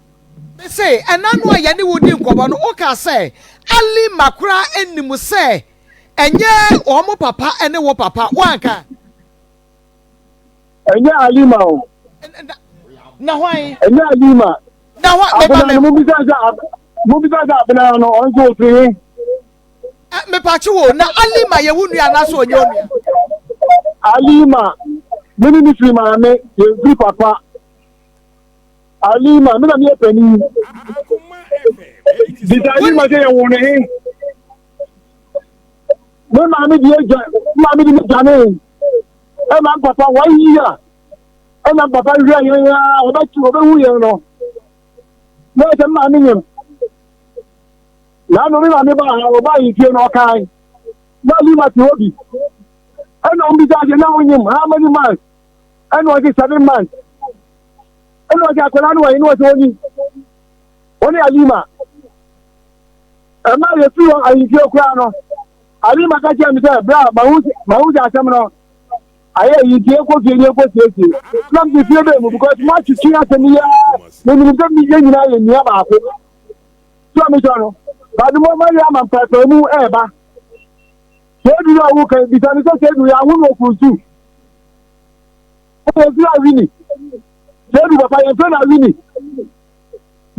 Mese ɛna no a yɛne wo di nkɔmmɔ no woka sɛ Ali Makora nim sɛ ɛnyɛ wɔn papa ne wo papa woanka? Ɛnyɛ Alima o. Na hwan? Ɛnyɛ Alima. Na hwan? Meba me. Mo bisa sɛ mo bisa sɛ abena no ɔno nso ofiri he. Mepakye wo na Alima yɛ wo nua anaasɛ ɔnyɛ onua? Alima me ne ne firi maame yɛn firi papa. Alima me na meyɛ panin. Bisa Alima sɛ yɛwoo no he. Me maame di agya me maame di me dwane. Ɛna mpapa wɔn yi a ɛna mpapa hwɛ yɛn a ɔbɛtu ɔbɛhu yɛn no na ɛsɛ maame nyim na ano me maame ba ha ɔba yi fie na ɔkan na lima te hɔ bi ɛna ɔmo bisa sɛ na onyim how many months ɛna ɔsi 7 months ɛna ɔsi akwadaa no wɔ yi na ɔsi ɔni ɔne alima ɛma yɛ fi hɔ ahemfie koraa no. Alima ka kyerɛɛ me sɛ, Bra, mahu mahu sɛ asɛm no ayɛ yi nti yɛnkɔ fie na yɛnkɔ siesie. Na mede fie bɛn mu because moatwetwe asɛm yi ara menim sɛ yɛn nyinaa yɛ nua baako. So a mesɔ no, but mo moayɛ ama mpaepaemu ɛreba. Sɛ edu a woka bisa no sɛ sɛ edu yɛ aho no ɔkuru su. Yɛmfrɛ Awini. Sɛ edu papa yɛmfrɛ no Awini.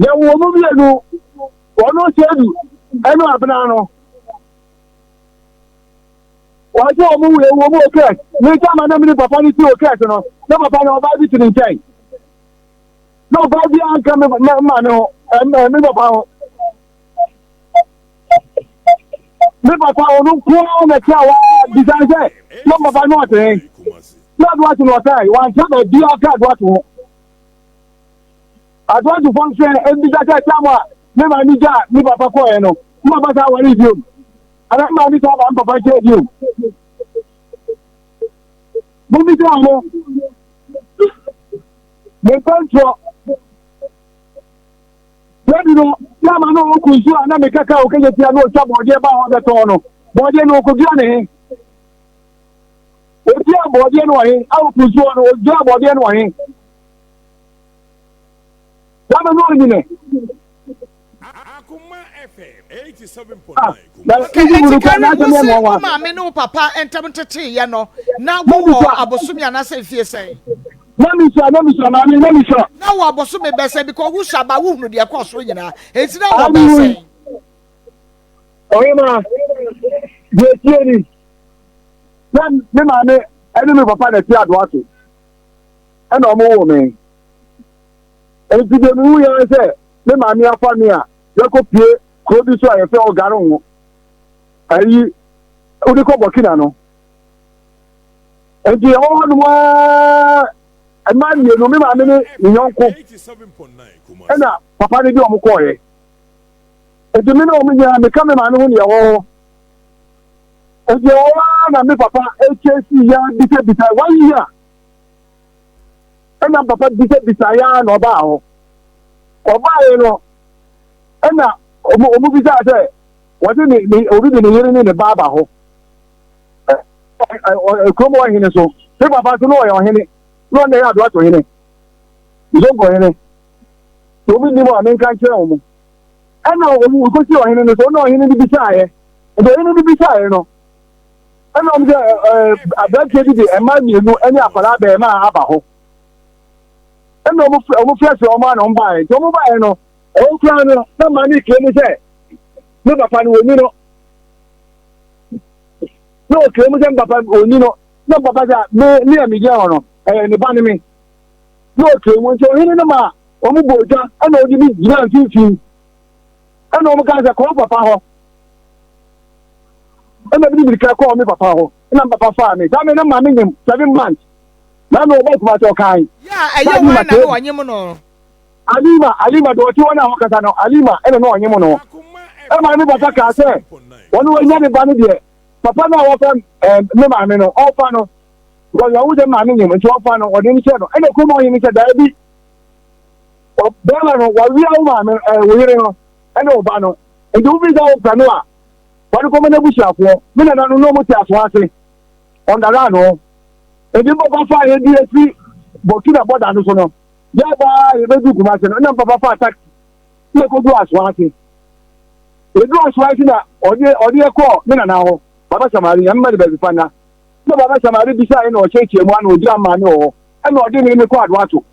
Yɛwɔ mu mmienu, ɔno Seidu ɛne Abena no. Wɔsɛ wɔn wura wɔ mu okɛs. Ne nsa ma na mene papa no si okɛs no, na papa no ɔbaa bi te ne nkyɛn. Na ɔbaa bi anka me ma ne ho, ɛmɛ me papa ho. Me papa ɔno nko ara na ɛte a wɔabisa sɛ, na papa no ɔte he? Na adoate na ɔtae, wanka baabiara ka adoate ho. Adoatofo mfrɛ mbisa sɛ tam a me maame gyaa me papa kɔɔɛ no, me papa san waree biom? Anaa me maame san baa me papa nkyɛn biom? Mommisa wɔn. Mempɛ ntorɔ. Yɛdu no, tam a na ɔwɔ kunsu a na meka kaa okɛgye tia na ɔtwa bɔɔdeɛ baa hɔ bɛtɔn no, bɔɔdeɛ no ɔkɔdua ne he? Ɔdua bɔɔdeɛ no wɔ he? A wɔ kunsu hɔ no, ɔdua bɔɔdeɛ no wɔ he? Wama no onyine. Ah, Eti Karen, wo se wo maame ne wo papa ntam nteteeɛ no, na wowɔ abosome anaasɛ mfie sɛn? Na mesua, na mesua, maame, na mesua. Na wɔ abosome bɛsɛn because wosua ba wohunu deɛ ɛkɔɔ so nyinaa. Enti na wɔ bɛsɛn. Ɔhema, deɛ etie ni. Na me maame ɛne me papa na ɛte adoa so. Ɛna ɔmo woo me. Enti deɛ mehu yɛ ara sɛ me maame afa me a yɛkɔpue kuro bi so a yɛfrɛ hɔ Garongo. Ayi, wode kɔ Burkina no. Enti yɛwɔ hɔnom ara mmaa mmienu, me maame ne ne yɔnko ɛna papa no de wɔn kɔɔeɛ. Enti me ne wɔn nyinaa meka me maame ho ne yɛwɔ hɔ. Enti yɛwɔ hɔ ara na me papa ɛkyɛ si yɛ bisabisa one year. Ɛna papa bisabisaeɛ ara na ɔbaa hɔ. Ɔbaeɛ no, ɛna wɔn bisaa sɛ wɔde ne ne obi de ne yere ne ne ba aba hɔ. Kurom hɔ hene so, ne papa nso na ɔyɛ ɔhene, na ɔno na ɛyɛ Adoato hene, Zongo hene. Sɛ obi nim a menka nkyerɛ wɔn. Ɛna wɔn kɔsi ɔhene no so, ɔna ɔhene no bisaeɛ. Nti ɔhene no bisaeɛ no, ɛna wɔn sɛ ɛɛ aberanteɛ bi de mmaa mmienu ne akwadaa bɛrima aba hɔ ɛna wɔn frɛ wɔn frɛ frɛ wɔn a na wɔn baeɛ nti wɔn baeɛ no wɔn kura no na mmaa no kile mu sɛ ne papa no wɔnyi no. Na ɔkura mu sɛ mpapa ɔni no, na mpapa sɛ me me a megyina hɔ no, ɛyɛ ne ba ne me. Na ɔkura mu nti ɔhene no ma wɔn bɔ odwa ɛna ɔde me gyina mfimfini. Ɛna wɔn kaa sɛ kɔɔ papa hɔ. Ɛna mede mirika kɔɔ me papa hɔ. Ɛna papa faa me. Saa me na maame nyem 7 months. Na na ɔbɔ kuma sɛ ɔkan. Yɛ a ɛyɛ wɔn na na ɔnyem no. Alima, Alima, deɛ ɔte hɔ no a ɔkasa no, Alima ɛna na ɔnyem no. Ɛma me papa kaa sɛ, wɔn wɔanya ne ba no deɛ, papa no a wɔfa ɛɛ me maame no, ɔfa no, because wɔn sɛ maame nyem nti ɔfa no, ɔde no hyɛ no. Ɛna kurom ɔhene sɛ daabi, bɛrima no wɔawia wo maame ɛɛ wo yere no ɛne wo ba no, nti wofi sɛ wopɛ no a, wɔde kɔma n'abusuafoɔ. Me nana no na wɔn te aso ase, ɔndara no. Nti papa fa yɛ di efi Burkina bɔda no so no. Yɛba a yɛbɛdu Kumase no, na papa faa taxi na ɛkɔdu Asoase. Yɛdu Asoase na ɔde ɔde yɛkɔɔ me nana hɔ, Baba Samari, nyame ma ne baabi fa nna. Na Baba Samari bisaa yɛ na ɔkyerɛkyerɛ mu ana ɔgyina maame wɔ hɔ, ɛna ɔde me me kɔ Adoato.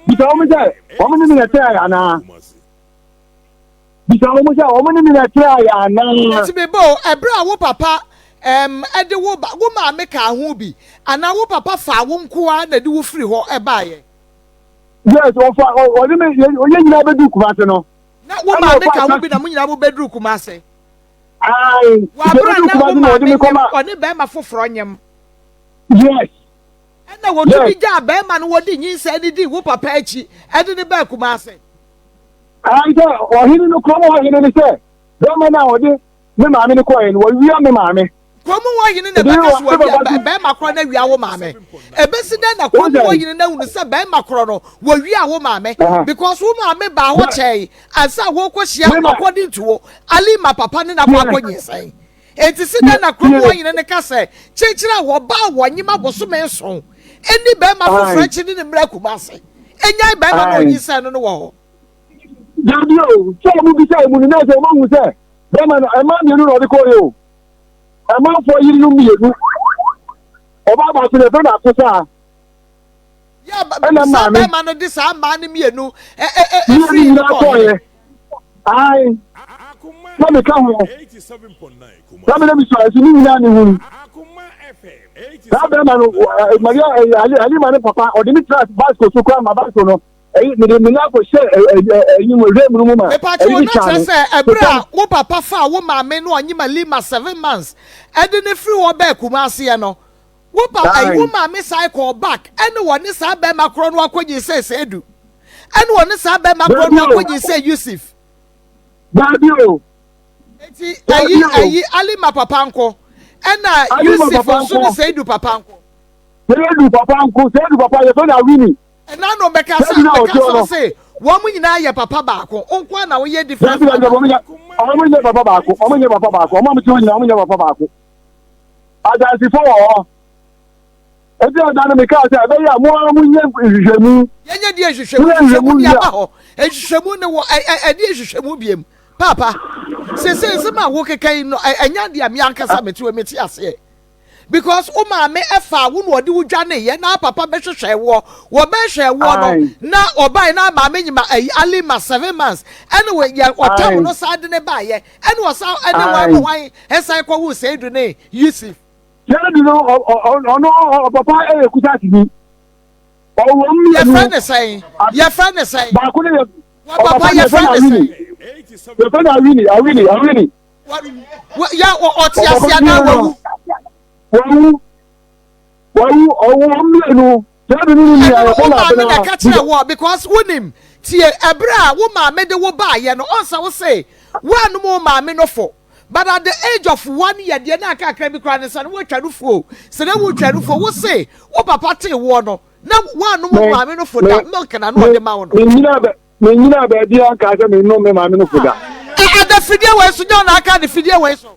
Bisa wɔn sɛ wɔn ne me na ɛtenaeɛ anaa? Bisa wɔn sɛ wɔn ne me na ɛtenaeɛ anaa? Nti me ba o, ɛberɛ a wo papa ɛm ɛde wo ba, wo maame kaa ho bi anaa wo papa faa wo nko ara na ɛde wo firi hɔ ɛbaeɛ? Yes, ɔfa ɔde me yɛ yɛn nyinaa bɛduru Kumase no. Na wo Ɛna maame ɔfaa ka ho bi taxi. na mo nyinaa mo bɛduru Kumase? Ae, Wɔ nti abere a yɛbɛduru na wo Kumase na ɔde maame me nyem, kɔma. ɔne bɛrima foforɔ nyem. Yes, Ɛna wɔtumi yes. gyaa bɛrima no wɔde nyinsɛn no dii wo papa akyi ɛde no baa Kumase. Ae sɛ ɔhene no kurom hɔ hene no sɛ bɛrima no a ɔde me maame no kɔɛ no wɔawia me maame. Kurom hɔ hene na ɛbɛka so wɔawia bɛrima korɔ no awia wo maame. Ɛbɛsi dɛn na kurom hɔ hene no ahunu sɛ bɛrima korɔ no wɔawia wo maame because wo maame baa hɔ kyɛe ansa wɔrekɔhyia according to wo Alima papa ne n'akɔ akɔ nyinsɛn. Enti si dɛn na kurom hɔ hene no ka sɛ kyekyere a wɔbaa wɔnyem abosome nson ɛni bɛrima foforɔ akyi ne ne mmra Kumase ɛnyae bɛrima no ɔnyinsɛn no no wɔ hɔ. Dabi o, sɛ ɔmo bisa emu no na sɛ ɔmo ahu sɛ bɛrima no ɛmaa mmienu na ɔde kɔɔ yɛ o. Ɛmanfoɔ yerenom mmienu. Ɔbaa baako no yɛfrɛ no Akosaa. Ɛna maame. Bɛrima no de saa mmaa no mmienu efiri no kɔɔyɛ. Ayi. Na meka ho. Na me na mi sɔ ɛso ne nyinaa ne hu. Saa bɛrima no Maria Halima ne papa ɔde ne tra bicycle so koraa ma bicycle no. Ɛyi mede me nan kɔhyɛ ɛyi mu hwɛ mu ma. Mepatwo wo na kyerɛ sɛ ɛberɛ a wo papa faa wo maame no ɔnye ma Lima 7 months ɛde ne firi hɔ bɛɛ Kumaseɛ no, wo pa ɛyi wo maame san kɔɔ back ɛne wɔne saa bɛrima korɔ no akɔnyinsɛn Seidu ɛne wɔne saa bɛrima korɔ no akɔnyinsɛn Yusuf. Daabi o. Eti ɛyi ɛyi Alima papa nko ɛna Yusuf nso ne Seidu papa nko. Seidu papa nko. Seidu papa yɛfrɛ no Awini. Ɛna no bɛka sɛ bɛka sɛ ɔse wɔn nyinaa yɛ papa baako nko na woyɛ different. Dabi dabi wɔn nyɛ wɔn nyɛ papa baako wɔn nyɛ papa baako wɔn a wɔte hɔ nyinaa wɔn nyɛ papa baako. Adansifo wɔ hɔ. Eti ɛda no mekaa sɛ ɛbɛyɛ a mo ara mo nyɛ nhwehwɛmu. Yɛnyɛ deɛ nhwehwɛmu nhwehwɛmu bi aba hɔ nhwehwɛmu ne wɔ ɛdeɛ nhwehwɛmu biem paapa sese nsɛm a wokeka yi no ɛnyɛ adeɛ a me ankasa mete wɔ mete aseɛ. Because wo maame ɛfaa wo na ɔde wo dwaneeɛ na papa bɛhwehwɛɛ woɔ, wɔbɛhwɛɛ woɔ no na ɔbaeɛ na maame nyima ayi Alima 7 months ɛne wɔ yɛ ɔtam no saa de ne baeɛ ɛne ɔsa ɛne wɔn mo hwan ɛsan kɔ wo Seidu ne Yusuf. Seidu no ɔno ɔpapa ɛyɛ kusasini ɔwɔ mmienu. Yɛfrɛ ne sɛn? Yɛfrɛ ne sɛn? Baako ne yɛ ɔpapa yɛfrɛ ne sɛn? Yɛfrɛ no Awini Awini Awini. Yɛ ɔte ase anaa wawu? Wawu wawu ɔwɔ mmienu sɛbi ne nua ɛno wo maame na ɛka kyerɛ wɔ because wonim tie ɛberɛ a wo maame de wo baayɛ no ɔnsa wo se woanom wo maame no fo, but at the age of 1 year deɛ na akakra bi koraa ne nsa no woatwa no fuo sɛ na wotwa no fuo wo se wo papa tee woɔ no na woanom wo maame no fo da, milk na no ɔde ma wo no. Menyina baabi a nkaa sɛ mennom me maame no fo da. Ada fidie wei so nyɛ ɔna aka ne fidie wei so.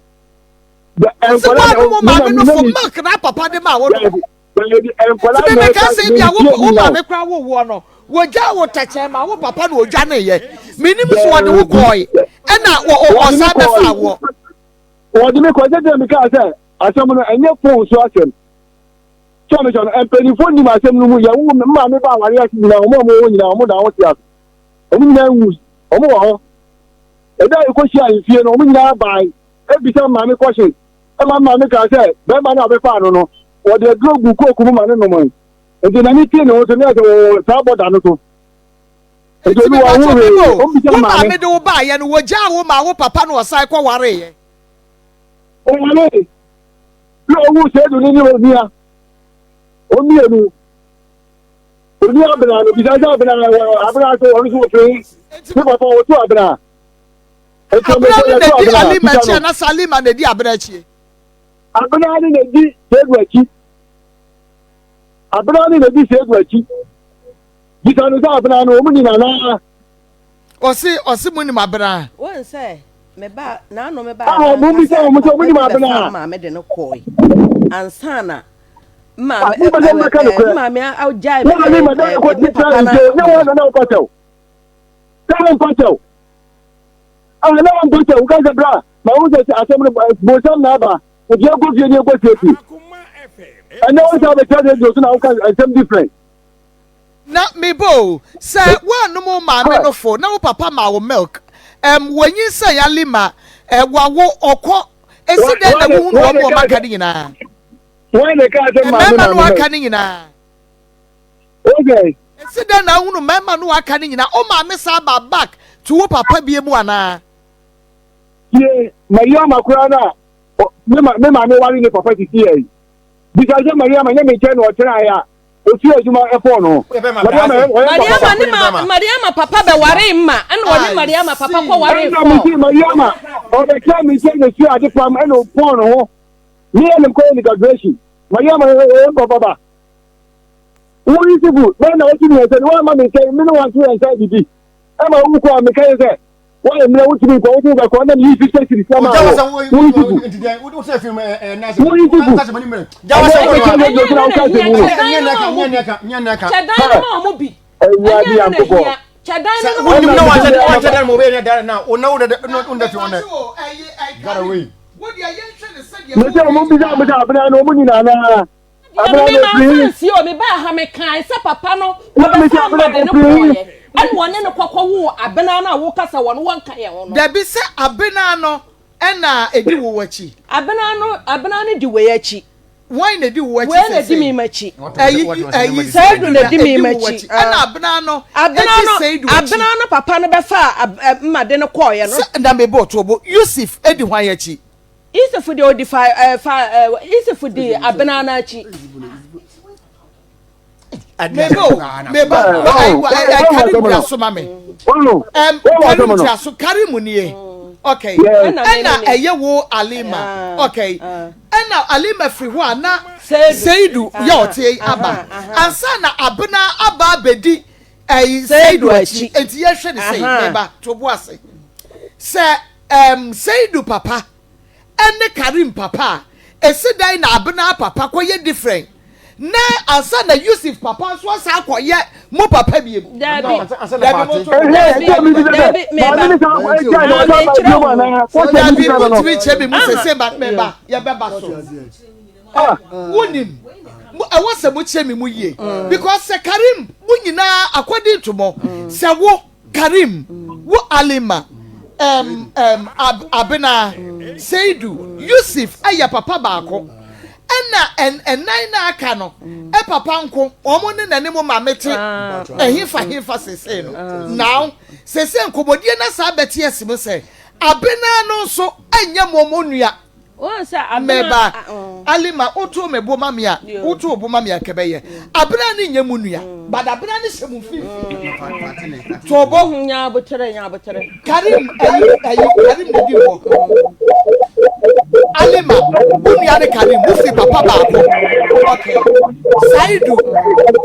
Sɛ woanom wo maame no fo milk na papa de ma wo no. Nti me meka sɛ bia wo maame koraa wo woɔ no wɔgyaa wo tɛkyɛn ma wo papa na ɔdwaneeɛ. Menim so wɔde wo kɔɔe ɛna ɔsan bɛfaa woɔ. Wɔde me kɔɔ sɛ deɛ mekaa sɛ asɛm no ɛnyɛ phone so asɛm. Sɛ ɔmo no mpanyinfoɔ nim asɛm no mu yɛ wo maame ba aware ase nyinaa ɔmo a ɔmo wɔ nyinaa ɔmo da ho te ase. Ɔmo nyinaa nwu ɔmo wɔ hɔ. Ɛda a yɛkɔhyia ahemfie no ɔmo nyinaa bae ebisa maame kɔhye. Ɛma maame kaa sɛ bɛrima no a ɔbɛfaa no no, wɔde aduro gu kooku mu ma no nomee. Nti n'ani tee ne ho so ne ɛsɛ wɔwɔ saa bɔda no so. Nti Nti obi wɔn mepakyɛ ho me hwee, bo, ɔmbisa wo maame. maame de wo baeɛ no, wɔgyaa wo maa wo papa na ɔsan kɔwareeɛ? Ɔwaree na ɔwoo Seidu ne ne onua, wɔn mmienu. Onua Abena no, bisa sɛ Abena, Abena so ɔno so wɔfiri ne papa wɔto Abena. Nti Abena ɔmɛsɛ no na yɛto di Abena, Alima bisa akyi no. anaasɛ Alima na edi Abena akyi? Abena ne na di Seidu akyi. Abena ne na di Seidu akyi. Bisa no sɛ Abena no wɔn nyina naa. Ɔse ɔse mo nim Abena. Wɔn sɛ me ba n'ano me ba Ah, mo manka bisa sɛ wɔn sɛ papa wɔn nim bi Abena. bɛfa maame de no kɔe ansa na Ah, maame mo bɛ sɛ mo bɛka nokorɛ. maame agyae Wɔn ne ma dɔn kɔ me tita papa na nsuo nyɛ wɔn na na wɔpa kyɛw. Sɛ wɔn mpa kyɛw. Ah, na wɔn mpa kyɛw. Nka sɛ bra, ma wɔn sɛ asɛm no bonsam na aba. Obi akɔ fie ni ekɔ siesie. Ɛnɛ wɔn sɛ abɛkyɛ radio so na wɔka nsɛm different. Na me bo o, sɛ woannom wo maame nofo na wo papa ma wo milk, ɛm, wanyinsɛn alima, ɛ, wawo, ɔkɔ, esi dɛn na wohunu wɔn a wɔaka no nyinaa? Mmarima no aka no nyinaa. Esi dɛn na wohunu mmarima no aka no nyinaa? Wo maame san ba back to wo papa bie mu anaa? Tie, Mariama koraa no a, me maame ware ne papa sisi yɛ yi. Bisa sɛ Mariama nyɛ me nkyɛn na ɔtenaeɛ a, Ofi adwuma ɛfɔɔ no. Mariama ne ma Mariama papa bɛ ware mma ɛna ɔne Mariama papa kɔ ware fɔɔ. Ɛna mi si Mariama ɔbɛkyerɛ mi sɛ ne sua ade pam ɛna ɔpɔn ne ho. Mi yɛ ne kɔyɛ ne graduation. Mariama ɛyɛ papa ba. Wo Yusufu bɛn na wotu mi ɛsɛ ne wɔn ama mi nsɛn mi ne wɔn ato yɛn nsa didi. Ɛma wo kɔ a mi ka yɛ sɛ wɔyɛ mmerɛ wotumi nkɔ wotumi bɛkɔ ɛna mi yi fi sɛ siri sɛ ma wɔ wo Yusufu. Wo Yusufu. Awurade Nyankopɔn. Mese ɔmo bisa bisa abena no ɔmo nyinaa naa. Abena no firi. Nsi o me baa ha me kan sɛ papa no ɔbɛfa mma de no kɔɔyɛ ɛna ɔne no kɔkɔ wo abena no a wokasa wɔn wɔnka yɛn ho no. Dabi sɛ abena no ɛna edi wo akyi. Abena no abena no di wei akyi. Wɔn na edi wo akyi sese. Wei na edi mi m'akyi. Ɛyi ɛyi Seidu na edi mi m'akyi. Ɛna abena no edi Seidu akyi. Abena no papa no bɛfa mma de no kɔɔyɛ no. Sɛ na mebɔ otuobo Yusuf edi hwan akyi. Yusuf deɛ odi fa ɛɛ fa ɛɛ Yusuf di abena no akyi. Mebo meba karim tia so ma me. Karim tia so karim nie. Okay. Ɛna ɛyɛ wo Alima. Okay. Ɛna Alima firi hɔ a na Seidu yɛ ɔte aba. Ansa na abena aba abɛdi ɛyi Seidu akyi. Enti yɛhwɛ ne sɛ meba to bo ase. Sɛ Seidu papa ɛne Karim papa a, esi dɛn na Abena papa kɔyɛ different na ansa na Yusuf papa nso asan akɔyɛ mo papa biem? Dabi. Dabi mo nso. Dabi, dabi, meba. Dabi, wotumi kyɛ mi mu sese ba meba yɛbɛba so. Wonim, ɛwɔ sɛ mo kyɛ mi mu yie because sɛ Karim mo nyinaa according to mo sɛ wo. Karim, wo Alima, um, um, Ab, Abena, Seidu, Yusuf yɛ papa baako. Ɛna ɛn, ɛnan na aka no, ɛ papa nko, wɔn ne na ne mo maame te ɛhefa hefa sesei no. Now, sesei nkɔmmɔdie na saa bɛte asi mu sɛ, Abena no nso ɛnyɛ mo mo nua. Wohu sɛ abena. Meba, Alima, woto me bo ma me a, woto wo bo ma me a kɛbɛyɛ. Abena ne nyɛ mu nua, but abena ne hyɛ mu mfimfini. To bo. Nya abotere, nya abotere. Karim, ayi, ayi, Karim na di hɔ. Alima, wo nua ne Karim, mo firi papa baako. Okay. Saidu,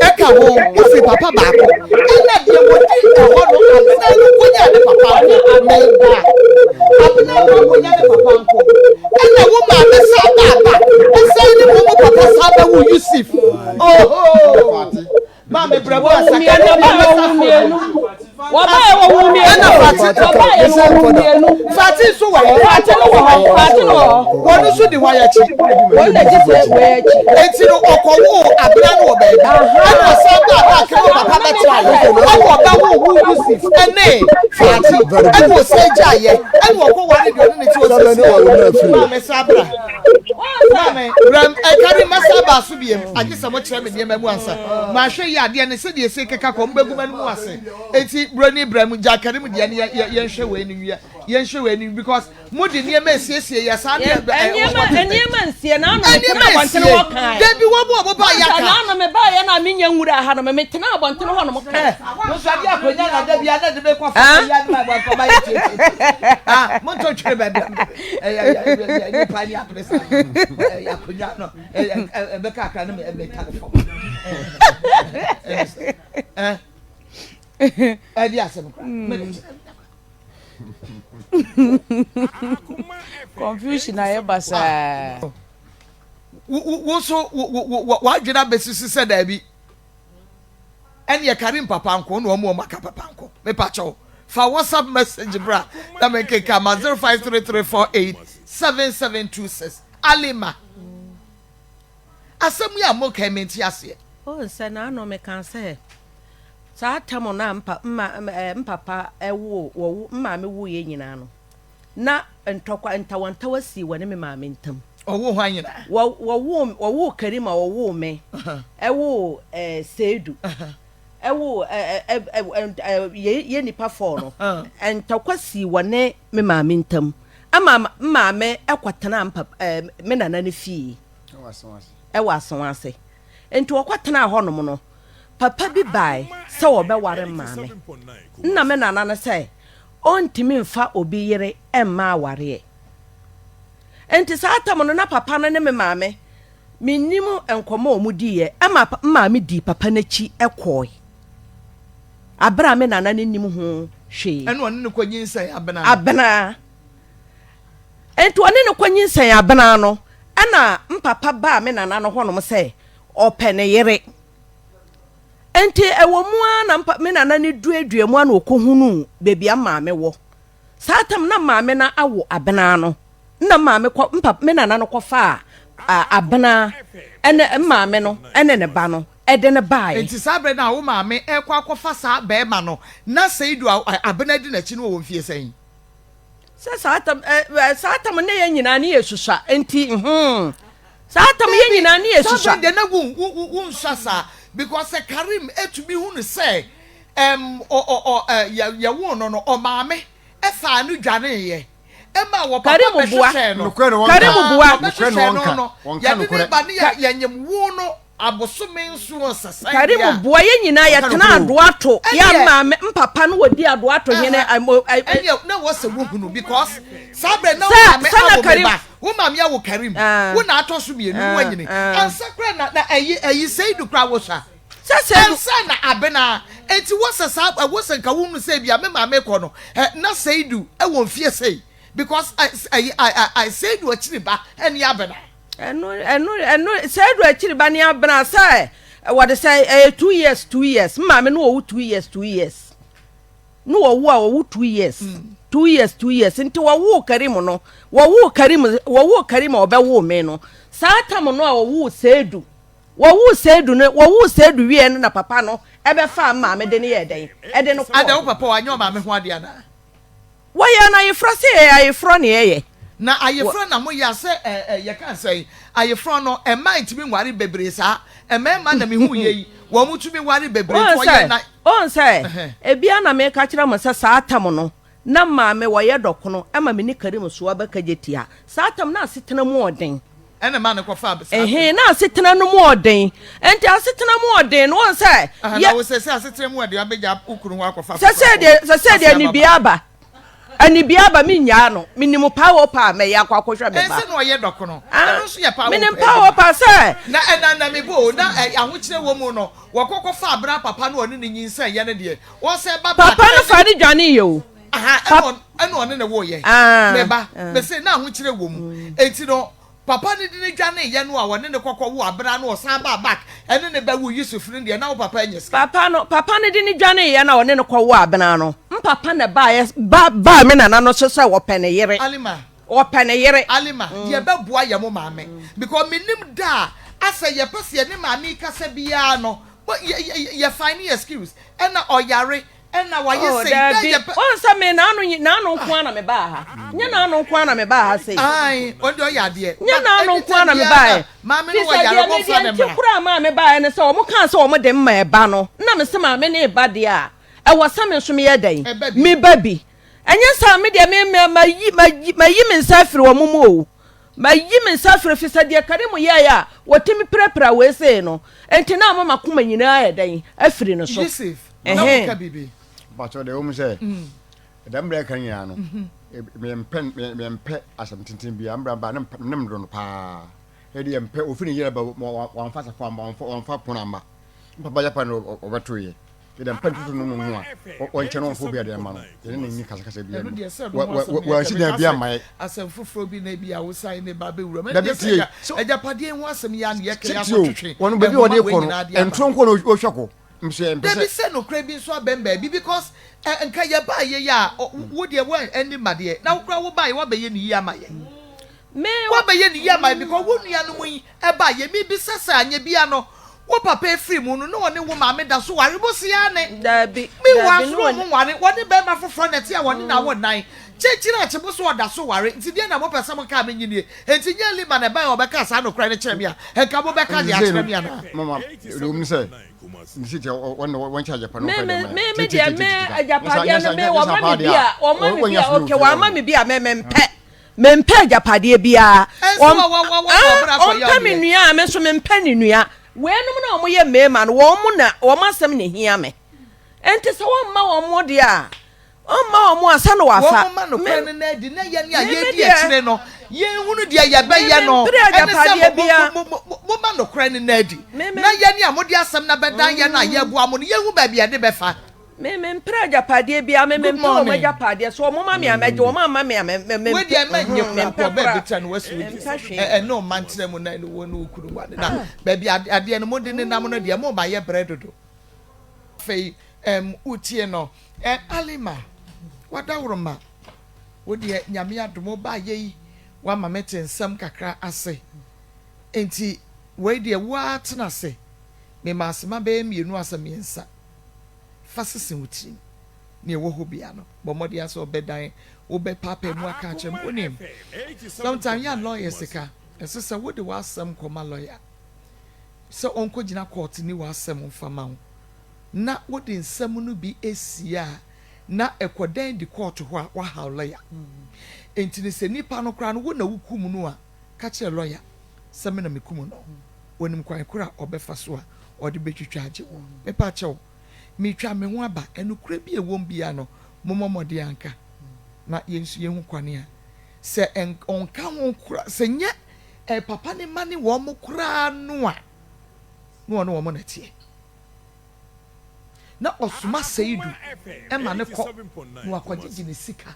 ɛka ho, mo firi papa baako. Ɛna deɛ wɔdi ɛhɔ no, abena no kɔnya ne papa nko. Meba. Abena no akɔnya ne papa nko. Ɛna wo maame san ba aba. Ɛsan ne mo mo papa san bɛ wo Yusuf. Oho! Maame brɛ bo asaka. Wɔwo mmienu. Wɔbaeɛ wɔwoo mmienu. Ɛna Fati. Wɔbaeɛ no wɔwoo mmienu. Fati nso wɔ he? Fati no wɔ hɔ. Fati no wɔ hɔ. Wɔn nso di hwan akyi? Wɔn na gye sɛ wei akyi. Enti no ɔkɔwoo abena no wɔ baabi. Ɛna ɔsan baa back ne papa bɛtenaeɛ. Ɛna ɔbɛwoo wo Yusuf ɛne Fati. Ɛna ɔsan gyaeɛ. Ɛna ɔkɔware deɛ ɔne ne te hɔ seesei. Maame san bra. Maame bra ɛka bi mɛsan aba so biem. Agye sɛ mokyerɛ me nneɛma mu ansa. Mahwɛ yi adeɛ no sɛdeɛ ɛsɛ keka kɔ mobɛgu m'anim ase. Eti broni bra mu gya Karim deɛ no yɛnhwɛ wei no wia yɛnhwɛ wei no because mo de nneɛma esiesie yɛ saa deɛ ɛ nneɛma nneɛma nsie na ano me tena abɔntene hɔ kan dabi wɔn mu a wɔn ba yɛ aka na ano me ba yɛ na me nya nwura ha no me tena abɔntene hɔ nom kan mo nso adeɛ akonnwa na dabi ana de bɛkɔ fɛ yɛ anum a wɔn ba yɛ tietie ah mo nto twere baabi ɛyɛ ɛyɛ nipa ni apere sa ɛyɛ akonnwa no ɛyɛ ɛbɛka akra no mɛ ta ne fam ɛɛ ɛdi asɛm kora mɛ de kyerɛ. Confusion ayɛ basaa. Wo nso w'adwene abɛsisi sɛ daabi ɛneɛ Karim papa nko na wɔn wɔn aka papa nko mepa kyɛw fa WhatsApp message bra na menkeka ma 0533487726 Alima asɛm yi a moka yi mente aseɛ. Oh nsɛ naano meka sɛ Saa tam no a mpa mma ɛɛ mpapa woo wɔwo mmaame woeɛ nyinaa no, na ntɔkwa ntawantawa sii wɔne me maame ntam. Ɔwoo hwan nyinaa? Wɔ wɔwoo wɔwoo Karima wɔwoo me, ɛwoo ɛɛ Seidu, ɛwoo ɛ ɛ ɛ ɛ yɛ yɛ nipa fɔɔ no. Ntɔkwa sii wɔne me maame ntam ɛma mmaame ɛkɔtenaa mpa ɛɛ me nana no fie ɛwɔ Asawase. Nti wɔkɔtenaa hɔnom no. Papa bi bae sɛ ɔbɛware maame. Nna me nana no sɛ ɔntumi mfa obi yere mma awareɛ. Nti saa tam no na papa no ne me maame, mennim nkɔmmɔ a wɔdiiɛ, ɛma me maame dii papa no akyi kɔɔe. Aberɛ a me nana no nnim ho hwee. Ɛna ɔne no kɔnyinsɛn abena. Abena. Nti ɔne no kɔnyinsɛn abena no, ɛna mpapa baa me nana no hɔnom sɛ ɔpɛ ne yere. Enti ɛwɔ mu ara na mpa me nana no duadua mu ara na ɔkɔhunuu baabi a maame wɔ. Saa tam na maame no awo abena no. Na maame kɔ mpa me nana no kɔfaa abena ɛne maame no ɛne ne ba no ɛde no baeɛ. Enti saa berɛ no a wo maame rekɔ akɔfa saa barima no, na Seidu abena di n'akyi no wɔ mfie sɛn? Sɛ saa tam ɛ saa tam ne yɛn nyinaa ne yɛ susua nti hmm saa tam yɛn nyinaa ne yɛ susua. Saa bɛn deɛ na wo wo wo nsua saa because sɛ Karim etumi hu no sɛ ɛm ɔ ɔ ɔ ɛ yɛ yɛwoo no no ɔmaame ɛfaa no dwaneeɛ ɛma wɔ papa bɛhwehwɛɛ no Karim bua ɔbɛhwehwɛɛ no no yɛde ne ba ne yɛ yɛnyem woo no. Abosome nson ɔsesa Kari mu boa yɛn nyinaa yɛ tena adoato yɛ maame mpapa no wɔ di adoato hene. Ɛnneɛ na wɔ sɛ wo hunu because saa berɛ na wo maame awo me ba wo maame awo Karim wo na atɔ so mienu wo anyini ansa kora na na ɛyi ɛyi Seidu kora wo sa ansa na Abena enti wɔ sɛ saa wɔ sɛ nka wo hunu sɛ ebia me maame kɔ no na Seidu ɛwɔ mfie sei because ɛyi Seidu akyiri ba ɛne Abena. Ɛno ɛno ɛno Seidu akyiri ba ne Abena sɛ wɔde sɛ ɛyɛ 2 years 2 years maame no wɔwo 2 years 2 years no wɔwo a wɔwo 2 years 2 years 2 years nti wɔwo Karim no wɔwo Karim wɔwo Karim a ɔbɛwo me no saa tam no a wɔwo Seidu wɔwo Seidu no wɔwo Seidu wie no na papa no ɛbɛfa maame de no yɛ dɛn ɛde no kɔ. Ada wo papa wanyɛ ɔmaame ho adeɛ anaa? Wɔyɛ no ayeforɔ sɛ yɛyɛ ayeforɔ na yɛyɛ. Na ayeforɔ na moyɛ a sɛ ɛ ɛ yɛka sɛn ayeforɔ no mmaa ntumi nware bebree saa mmarima na mehu yɛ yi wɔn tumi ware bebree nti ɔyɛ na. Wohu sɛ ebia na meka kyerɛ mo sɛ saa tam no na maame wɔyɛ dɔkono ma me ne Karim soa bɛkagye tia saa tam na asetena mu ɔden. Ɛna maa no kɔfaa saa. Ɛhɛn na asetena no mu ɔden nti asetena mu ɔden no wohu sɛ. Aha na wo sɛ sɛ asetena mu ɔden abɛgya wo kunu hɔ akɔfa foforɔ. Sɛsɛ deɛ sɛsɛ deɛ anibia aba anibia aba mennyaa no menim paa wɔ paa mɛyɛ akɔ akɔhwɛ me ba. Ɛnsɛ na ɔyɛ dɔkono ɛno nso yɛ paa wɔ paa. Menim paa wɔ paa sɛ. Na ɛna na mebo o na ahokyerɛ wɔ mu no wɔkɔ kɔfa abena papa no ɔne no nyinsɛn yɛ no deɛ wɔsɛ ba back. Papa no fa no dwane yɛ o. Aha ɛna ɔne ne wo yɛ me ba mese na ahokyerɛ wɔ mu enti no. Papa no de no dwaneeɛ no a ɔne no kɔkɔ woo abena no ɔsan baa back ɛne no bɛwoo Yusuf no deɛ na wo papa anya sika. Papa no papa no de no dwaneeɛ no a ɔne no kɔ woo abena no mpapa na ɛbaeɛ ba baa me nana no so sɛ ɔpɛ ne yere. Alima. Ɔpɛ ne yere. Alima, deɛ ɛbɛboa yɛ mo maame because menim da a asɛ yɛpɛ sɛ yɛne maame yi kasa biara no yɛ yɛ yɛ find excuse ɛna ɔyare Ɛna wayɛ Oh, sei. Dɛn daabi. yɛ pɛ. Wɔn sɛ me n'ano nyi n'ano nko ara na me baa ha. Nyɛ n'ano nko ara na me baa ha sei. Ae, ɔno deɛ ɔyɛ adeɛ. Nyɛ But n'ano nko ara anytime na me biara baa na yɛ. maame Fi no wɔ sɛ yare deɛ me wɔmfa deɛ no nti mmra. koraa maa me baa yɛ ne sɛ wɔn kaa sɛ wɔn de mma ɛba no na me se maame ne ba deɛ a ɛwɔ sɛ me nso meyɛ dɛn Ɛba bi. me ba bi. Ɛnyɛ saa me deɛ me me mayi mayi mayi me nsa afiri wɔn mu o. Mayi me nsa afiri fi sɛ deɛ Karim yɛɛ a wɔtumi pirapira wei sei no nti na ama m'akoma nyinaa ayɛ dɛn afiri no so. Yusuf, na woka biribi. Mpakyɛw deɛ ɛwɔ mu sɛ dɛm mmerɛ ɛka nyinaa no mempɛ mempɛ asɛm tenten biara mbra ba ne ne mdo no paa ɛde yɛmpɛ ofi ne yere ba wɔamfa asafo amma wɔamfa pono amma mpapa yɛ pa no ɔbɛtoeɛ yɛde mpɛ ntoto no no ho a wɔnkyɛ no wɔmfa obi adeɛ mma no yɛne ne nni kasakasa biara Ɛno mu deɛ sɛ ɛno ho asɛm ne wɔansi yɛka dan meka bi sɛ amma yɛ asɛm foforɔ bi na ebi a wosan ne ba bɛwura mu. Ɛno dabi deɛ sɛ tie agya agyapadeɛ ho asɛm yi ara na yɛka yi tie o akɔtwetwe wɔn baabi a nhoma wɔde wei kɔ no nyinaa de aba. ntoro nko na wɔhwɛ kɔ nso yɛmpɛ Dabi sɛ sɛ nokorɛ bi nso abɛn baabi because eh, nka yɛbaa yɛ yi a wo deɛ wo ɛni ma deɛ na wo koraa wo baa yɛ woabɛyɛ ne yie ama yɛn. Me Woabɛyɛ ne yie ama yɛn because wo nuanom yi ɛbaa yɛ mebisa sɛ anyɛ bia no wo papa efiri mu no na ɔne wo maame da so ware bosea ne Dabi, meanwhile dabi, nso ne na wɔn. ɔmo nware wɔne bɛrima foforɔ na ɛte a wɔne na awo nnan kyekyere akye mo so ɔda so ware nti deɛ na mopɛ sɛ moka a menyi nie nti nyɛ Lima na ɛbae a ɔbɛkaa saa nokorɛ no kyerɛ me a nka mobɛka deɛ sɛ akyerɛ me anaa. mama deɛ wɔm ne sɛ ne si tiɛ wɔn na wɔn kyɛ agyapa no Me wɔn me fɛ me dɛm me ti ti deɛ ti me ti ti agyapadeɛ no nyɛ me sa wɔma paa me deɛ bi a a wɔma me wɔn bi nyɛ a so okay ofie wɔama wɔn me bi a me mempɛ mempɛ agyapadeɛ biara Ɛnso wɔn wɔ wɔ wɔ wɔ ah bra kɔyɛ ɔmpɛ me ɔdeɛ. nua a me nso mempɛ ne nua weinom na wɔyɛ mmarima no wɔn mo na wɔn asɛm na ehia me nti sɛ wɔmma wɔn mo deɛ a wɔmma wɔn ansa na wɔafa Wɔn ma me nokorɛ no na adi na yɛn a me me yɛredi deɛ akyire no yɛnhunu deɛ me yɛbɛyɛ no mempere ɛne sɛ agyapadeɛ mo mo biara mo mo mo moma nokorɛ no na adi me me na yɛn a mode asɛm no abɛdan yɛn a yɛreboa mo no yɛnhu baabi a yɛde bɛfa. Me me mpere agyapadeɛ biara me me Good mpɛ wɔn morning. agyapadeɛ so wɔn ma me a mɛgye wɔn amma me a me me me Wei mpɛ deɛ mɛ nye mhm me koraa mpɛ kɔ bɛɛ koraa bi tɛ no wasi me wodi mpɛ hwee. ɛne ɔma ntena mu na ɛne wo ne wo kunu wade na baabi adeɛ no mo de ne nam no deɛ mo ma yɛ brɛ dodo afei ɛm wotie no ɛ Alima wadaworoma wo deɛ nyame adom wo ba yɛ yi wama me te nsɛm kakra ase nti wei deɛ wo ara tena ase mema asema bɛyɛ mmienu asɛ mmiɛnsa fa sese wo tirim. Nea ɛwɔ hɔ biara no, bɔ mmɔden ara sɛ wobɛdan, wobɛpaapae mu aka akyerɛ me. Wonim, sometimes yɛ a lawyers ka, ɛsɛ sɛ wode w'asɛm kɔma lawyer sɛ ɔnkɔgyina court nni w'asɛm mfa ma wo, na wode nsɛm no bi sie a, na ɛkɔdan di court hɔ a, woahaw lawyer. Enti no sɛ nipa no koraa no, wo na wokum no a, ka kyerɛ lawyer sɛ me na mekum no. Onim kwan koro a ɔbɛfa so a ɔde bɛtwitwa agye wo. Mepa kyɛw, meretwa me ho aba. Nokorɛ bi a ɛwom biara no, mommɔ mmɔden anka na yɛn nso yɛnhu kwan a sɛ ɔnka ho koraa, sɛ nyɛ eh, papa ne mma ne wɔn koraa no a, na ɔne wɔn na ɛteɛ. Na ɔsoma Seidu ma no kɔ na wakɔgyegye ne sika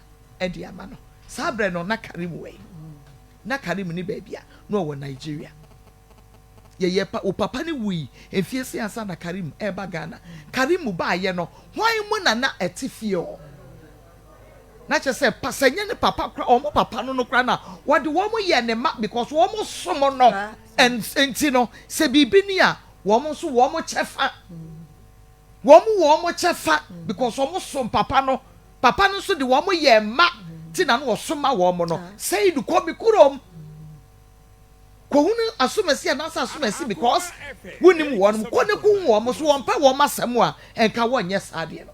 de ama no. Saa berɛ no, na Karim wɔ he? Na Karim ne baabi a, na ɔwɔ Nigeria. Yɛyɛ pa, wo papa no wui mfie se ansa na Karim reba Ghana. Karim baeɛ no, hwan mu na na ɛte fie hɔ? Na kyerɛ sɛ, pa, sɛ nyɛ ne papa koraa, wɔn papa no no koraa na wɔde wɔn yɛ ne mma because wɔn som no. And nti no, sɛ biribi ni a, wɔn nso wɔn kyɛfa. Wɔn wɔ wɔn kyɛfa because wɔn som papa no. Papa no nso de wɔn yɛ mma ti na no wɔsoma wɔn no. Seidu kɔ me kurom. Kɔhunu asomasi anaasɛ asomasi because wonim wɔn, kɔ ne kɔhu wɔn, so wɔmpɛ wɔn asɛm a, nka wɔnyɛ saa adeɛ no.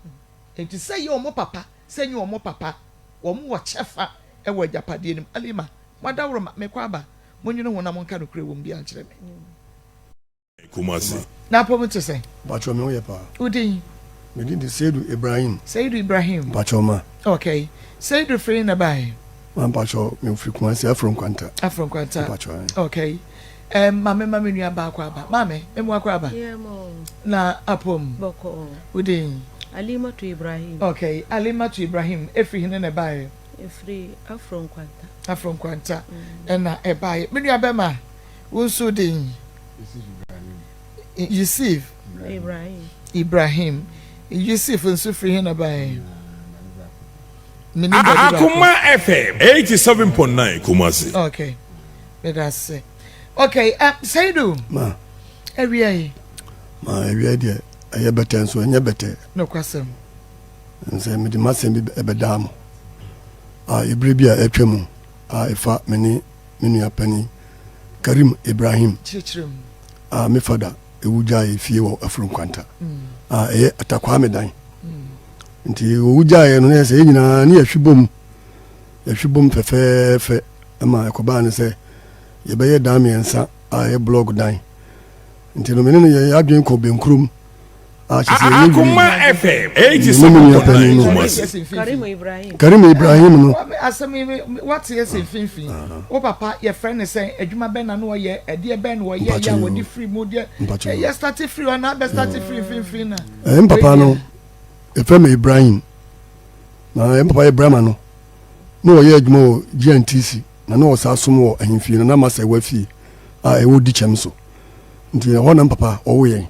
Enti sɛ ɛyɛ wɔn papa, sɛ ɛnyɛ wɔn papa, wɔn wɔ kyɛfa wɔ agyapadeɛ no mu. Alima, mo adaworoma, mekɔ aba, monnwene ho na monka nokorɛ wɔ mu biara nkyerɛ me. Kumasi. N'apɔmu te sɛn? Mpakyɛw me ho yɛ paa. Wo din? Me din de Seidu Ibrahim. Seidu Ibrahim. Mpakyɛw ma. Okay. Seidu firi na bae? Ma mpakyɛw me firi Kumasi Afro Nkwanta. Afro Nkwanta. Mpakyɛw ae. Okay. Um, maame ma me nua baako aba. Maame, me mu akɔ aba. Yeah, mo. Na apɔm. Bɔkɔ. Wo din? Alimatu Ibrahim. Okay, Alimatu Ibrahim efiri hene na ɛbaeɛ? Ɛfiri Afro Nkwanta. Afro Nkwanta ɛna ɛbaeɛ. Me nua bɛma, wo nso din? Yusuf Ibrahim. Ibrahim. Yusuf nso firi he na ɛbaeɛ? Menim baabi baako. Akoma FM 87.9 Kumasi. Okay. Meda ase. Okay, Seidu. Ma. Awia yi. Ma awia yi deɛ ɛyɛ bɛtɛ nso ɛnyɛ bɛtɛ. Nokwasɛm. Sɛ mede m'asɛm bi bɛdaa mo a ɛberɛ bi a atwa mu a ɛfa me ne me nua panin Karim Ibrahim a me fada ɛwu gyaeɛ fie wɔ Afuro Nkwanta a ɛyɛ Atakwame dan. Nti wɔwu gyaeɛ no na yɛ sɛ yɛn nyinaa ne yɛhwe bom yɛhwe bom fɛfɛɛfɛ ma ɛkɔbaa no sɛ yɛbɛyɛ dan mmiɛnsa a ɛyɛ blɔg dan. Nti no me ne no yɛ adwene kɔ Benkurom a kyerɛ sɛ yɛnyɛ Akoma FM 87.9 Kumasi. Karim Ibrahim. Karim Ibrahim no. Asɛm yi wate ase mfimfini. Wo papa yɛfrɛ no sɛn? Adwuma bɛn na na ɔyɛ? Ɛdeɛ bɛn na ɔyɛ yɛ a wɔde firi mu deɛ? Yɛ starte firi hɔ na abɛ starte firi mfimfini na. Ɛn papa no yɛfrɛ no Ibrahim. Na ɛn papa Ibrahim no na ɔyɛ adwuma wɔ GNTC na na ɔsaa som wɔ ahemfie no na masa ɛwɔ afie a ɛwɔ Dikyɛm so. Nti ɛhɔ na papa ɔwo yɛn.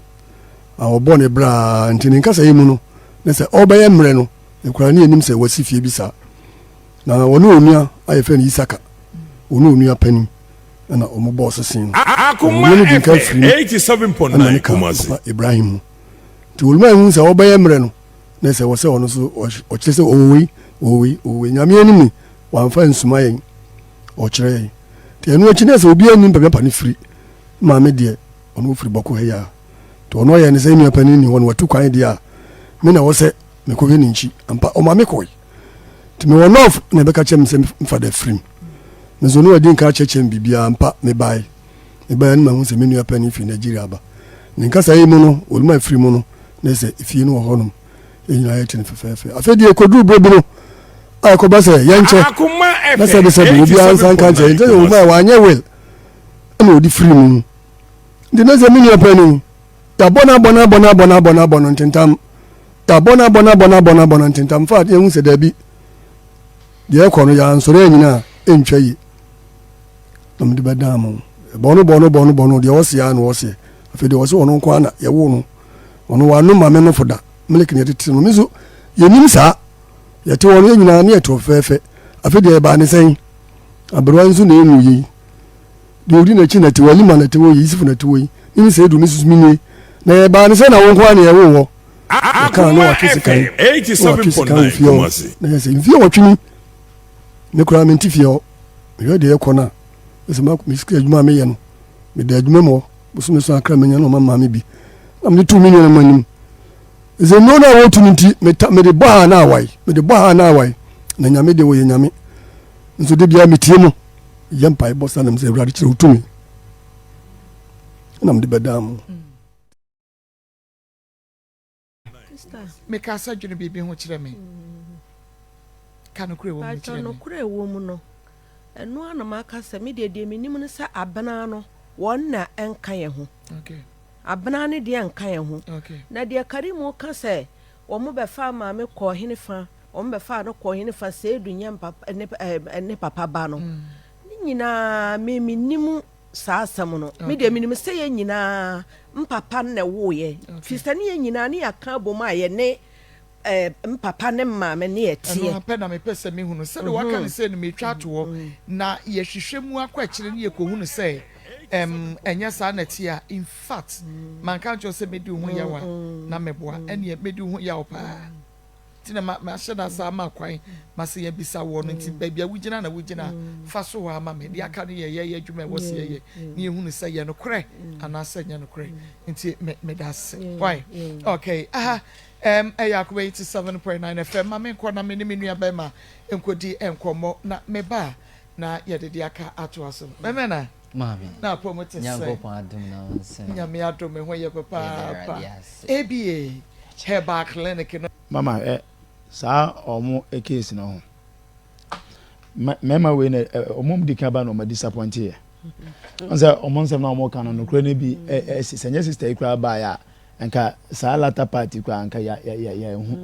A ɔbɔɔ ne bra ara nti ne nkasa yi mu no ne sɛ ɔrebɛyɛ mmerɛ no koraa ne yɛnim sɛ wasi fie bi saa. Na ɔne onua a yɛfrɛ no Isaka, ɔne onua panin ɛna wɔn bɔɔ sese no. Akoma Onua no di nka FM firi mu ɛna ne 87.9 ka Kumasi. papa Ibrahim ho. Nti Oluma ehu sɛ ɔrebɛyɛ mmerɛ no na sɛ wɔ sɛ ɔno nso ɔkyerɛ sɛ ɔwɔ wei, ɔwɔ wei, ɔwɔ wei. Nyame anim ni, wamfa ansuma yɛn, ɔkyerɛ yɛn. Nti ɛno akyi na sɛ obiara nnim baabi apa no firi. Maame deɛ ɔno ɔfiri Bɔko ha yi ara. Nti ɔno ɔyɛɛ ne sɛ nua panin nni hɔ no watu kwan deɛ a, me na ɛwɔ sɛ mekɔhwɛ ne nkyi. Ampa, ɔma me kɔe. Nti mewɔ North na ɛbɛka kyerɛ me sɛ mfa da firim. Me nso ne wadi nka akyerɛkyerɛ me biribiara. Ampa, mebae. Mebaeɛ no mahu sɛ me nua panin firi Nigeria aba. Ne nkasa yi mu no, Oluma firi mu no, na ɛsɛ efie no wɔ hɔnom. Yɛn nyinaa yɛte no fɛfɛɛfɛ. Afei deɛ ɛkɔduru berɛ bi no, a ɛkɔba sɛ yɛnkyɛ Akoma na FM sɛbesɛbe obiara nsa nka nkyerɛ yɛn. Nti sɛ 87.9 Oluma Kumasi. wanyɛ will ɛna ɔde firi mu. Nti na sɛ me nua panin, yɛabɔ no abɔ no abɔ no abɔ no abɔ no abɔ no ntentam. Yɛabɔ no abɔ no abɔ no abɔ no abɔ no ntentam. Fa yɛhu sɛ daabi, deɛ ɛkɔ no yɛansɔre anyina a ɛntwa yie. Na mede bɛdaa mo. Bɔ no bɔ no bɔ no bɔ no deɛ ɔseɛ ara na ɔseɛ. Afei deɛ ɔse ɔno nko ara na yɛwoo no. Ɔno wanom maame nofo da. Milk na yɛde tete no. Me nso yɛnim saa. Yɛte hɔ no yɛn nyinaa ne yɛte hɔ fɛfɛɛfɛ. Afei deɛ ɛbaa ne sɛn? Aberewa nso na ɛnwu yei. Deɛ ɔdi n'akyi na ɛte hɔ, Elima na ɛte hɔ yi, Yusuf na ɛte hɔ yi, mene Seidu, me nso menie. Na yɛbaa ne sɛ na wo nko ara na yɛwoo wɔ. Yɛkaa na Akoma watwe sekan, FM na watwe sekan wɔ 87.9 fie hɔ. Kumasi. Na yɛ sɛ mfie wɔtwe ni, me koraa mente fie hɔ. Mehwɛ deɛ ɛkɔ no a, ɛsɛ ma me sika adwuma a meyɛ no, meda adwuma mu hɔ, bosome so akra menya na ɔma maame bi. Na mede too me nuanom anim. Ɛsɛ nnuro no a wɔtu no nti, mede bɔ ha na awae, mede bɔ ha na awae. Na Nyame deɛ wɔyɛ Nyame. Nso de biara metie mo. Yɛ mpaebɔ saa nam sɛ Awurade kyerɛ wo tumi na mede bɛdaa mo. Meka sɛ dwene biribi ho kyerɛ me. Ka nokorɛ wɔ mu kyerɛ me. Nokorɛ wɔ mu no, ɛno ara na maka sɛ me deɛ deɛ menim ne sɛ abena no wɔn na ɛnka yɛn ho. Okay. Abena no deɛ nka yɛn ho. Okay. Na deɛ Karimu ka sɛ wɔn bɛfa maame kɔɔ hene fa Wɔbɛfaa no kɔɔ henefa Seidu nyɛ mpapa ne ɛɛ ne papa ba no. Ne nyinaa me mennim saa asɛm no. Me deɛ menim sɛ yɛn nyinaa mpapa no na ɛwoo yɛn. Firi sɛ ne yɛn nyinaa ne yɛaka abom a yɛne ɛɛ mpapa ne maame ne yɛteɛ. Ɛno ara pɛ na mepɛ sɛ mehunu. Sɛdeɛ waka no sei no metwa ato hɔ. Na yɛhwehwɛ mu akɔ akyire ne yɛkɔhunu sɛ ɛm ɛnyɛ saa na ɛteɛ a, in fact manka ankyerɛ wo sɛ mɛdi wo ho yaw a na meboa. Ɛnneɛ mɛdi wo ho yaw paa. Nti na mahyɛ da saa ama kwan ma sɛ yɛabisa woɔ no nti baabi a wogyina na wogyina fa so hɔ ara ma me. Deɛ aka no yɛ yɛyɛ adwuma a ɛwɔ sɛ yɛyɛ na yɛhunu sɛ ɛyɛ nokorɛ anaasɛ ɛnyɛ nokorɛ. Nti me meda ase. Why? Okay. Aha um, ɛyɛ Akoma 87.9 FM. Ma menkɔ na me ne me nua bɛrima nkɔdi nkɔmmɔ na meba a na yɛde deɛ aka atoa so. Mɛmɛ na? Maame. Na apɔ mu te sɛ? Nyankopɔn adom na wo nsɛm. Nyame adom me ho yɛ Yɛda papaapa. Awurade ase. ABA Herbal Clinic no. Mama ɛ saa ɔmo case no ho mɛma wei na ɔmo di kan ba na ɔmo disappoint yɛ ɔn sɛ ɔmo nsɛm na ɔmo ka no nokorɛ no bi ɛ ɛ sɛ nyɛ sister yi koraa baeɛ a nka saa latter part koraa nka ya ya ya ya ehu.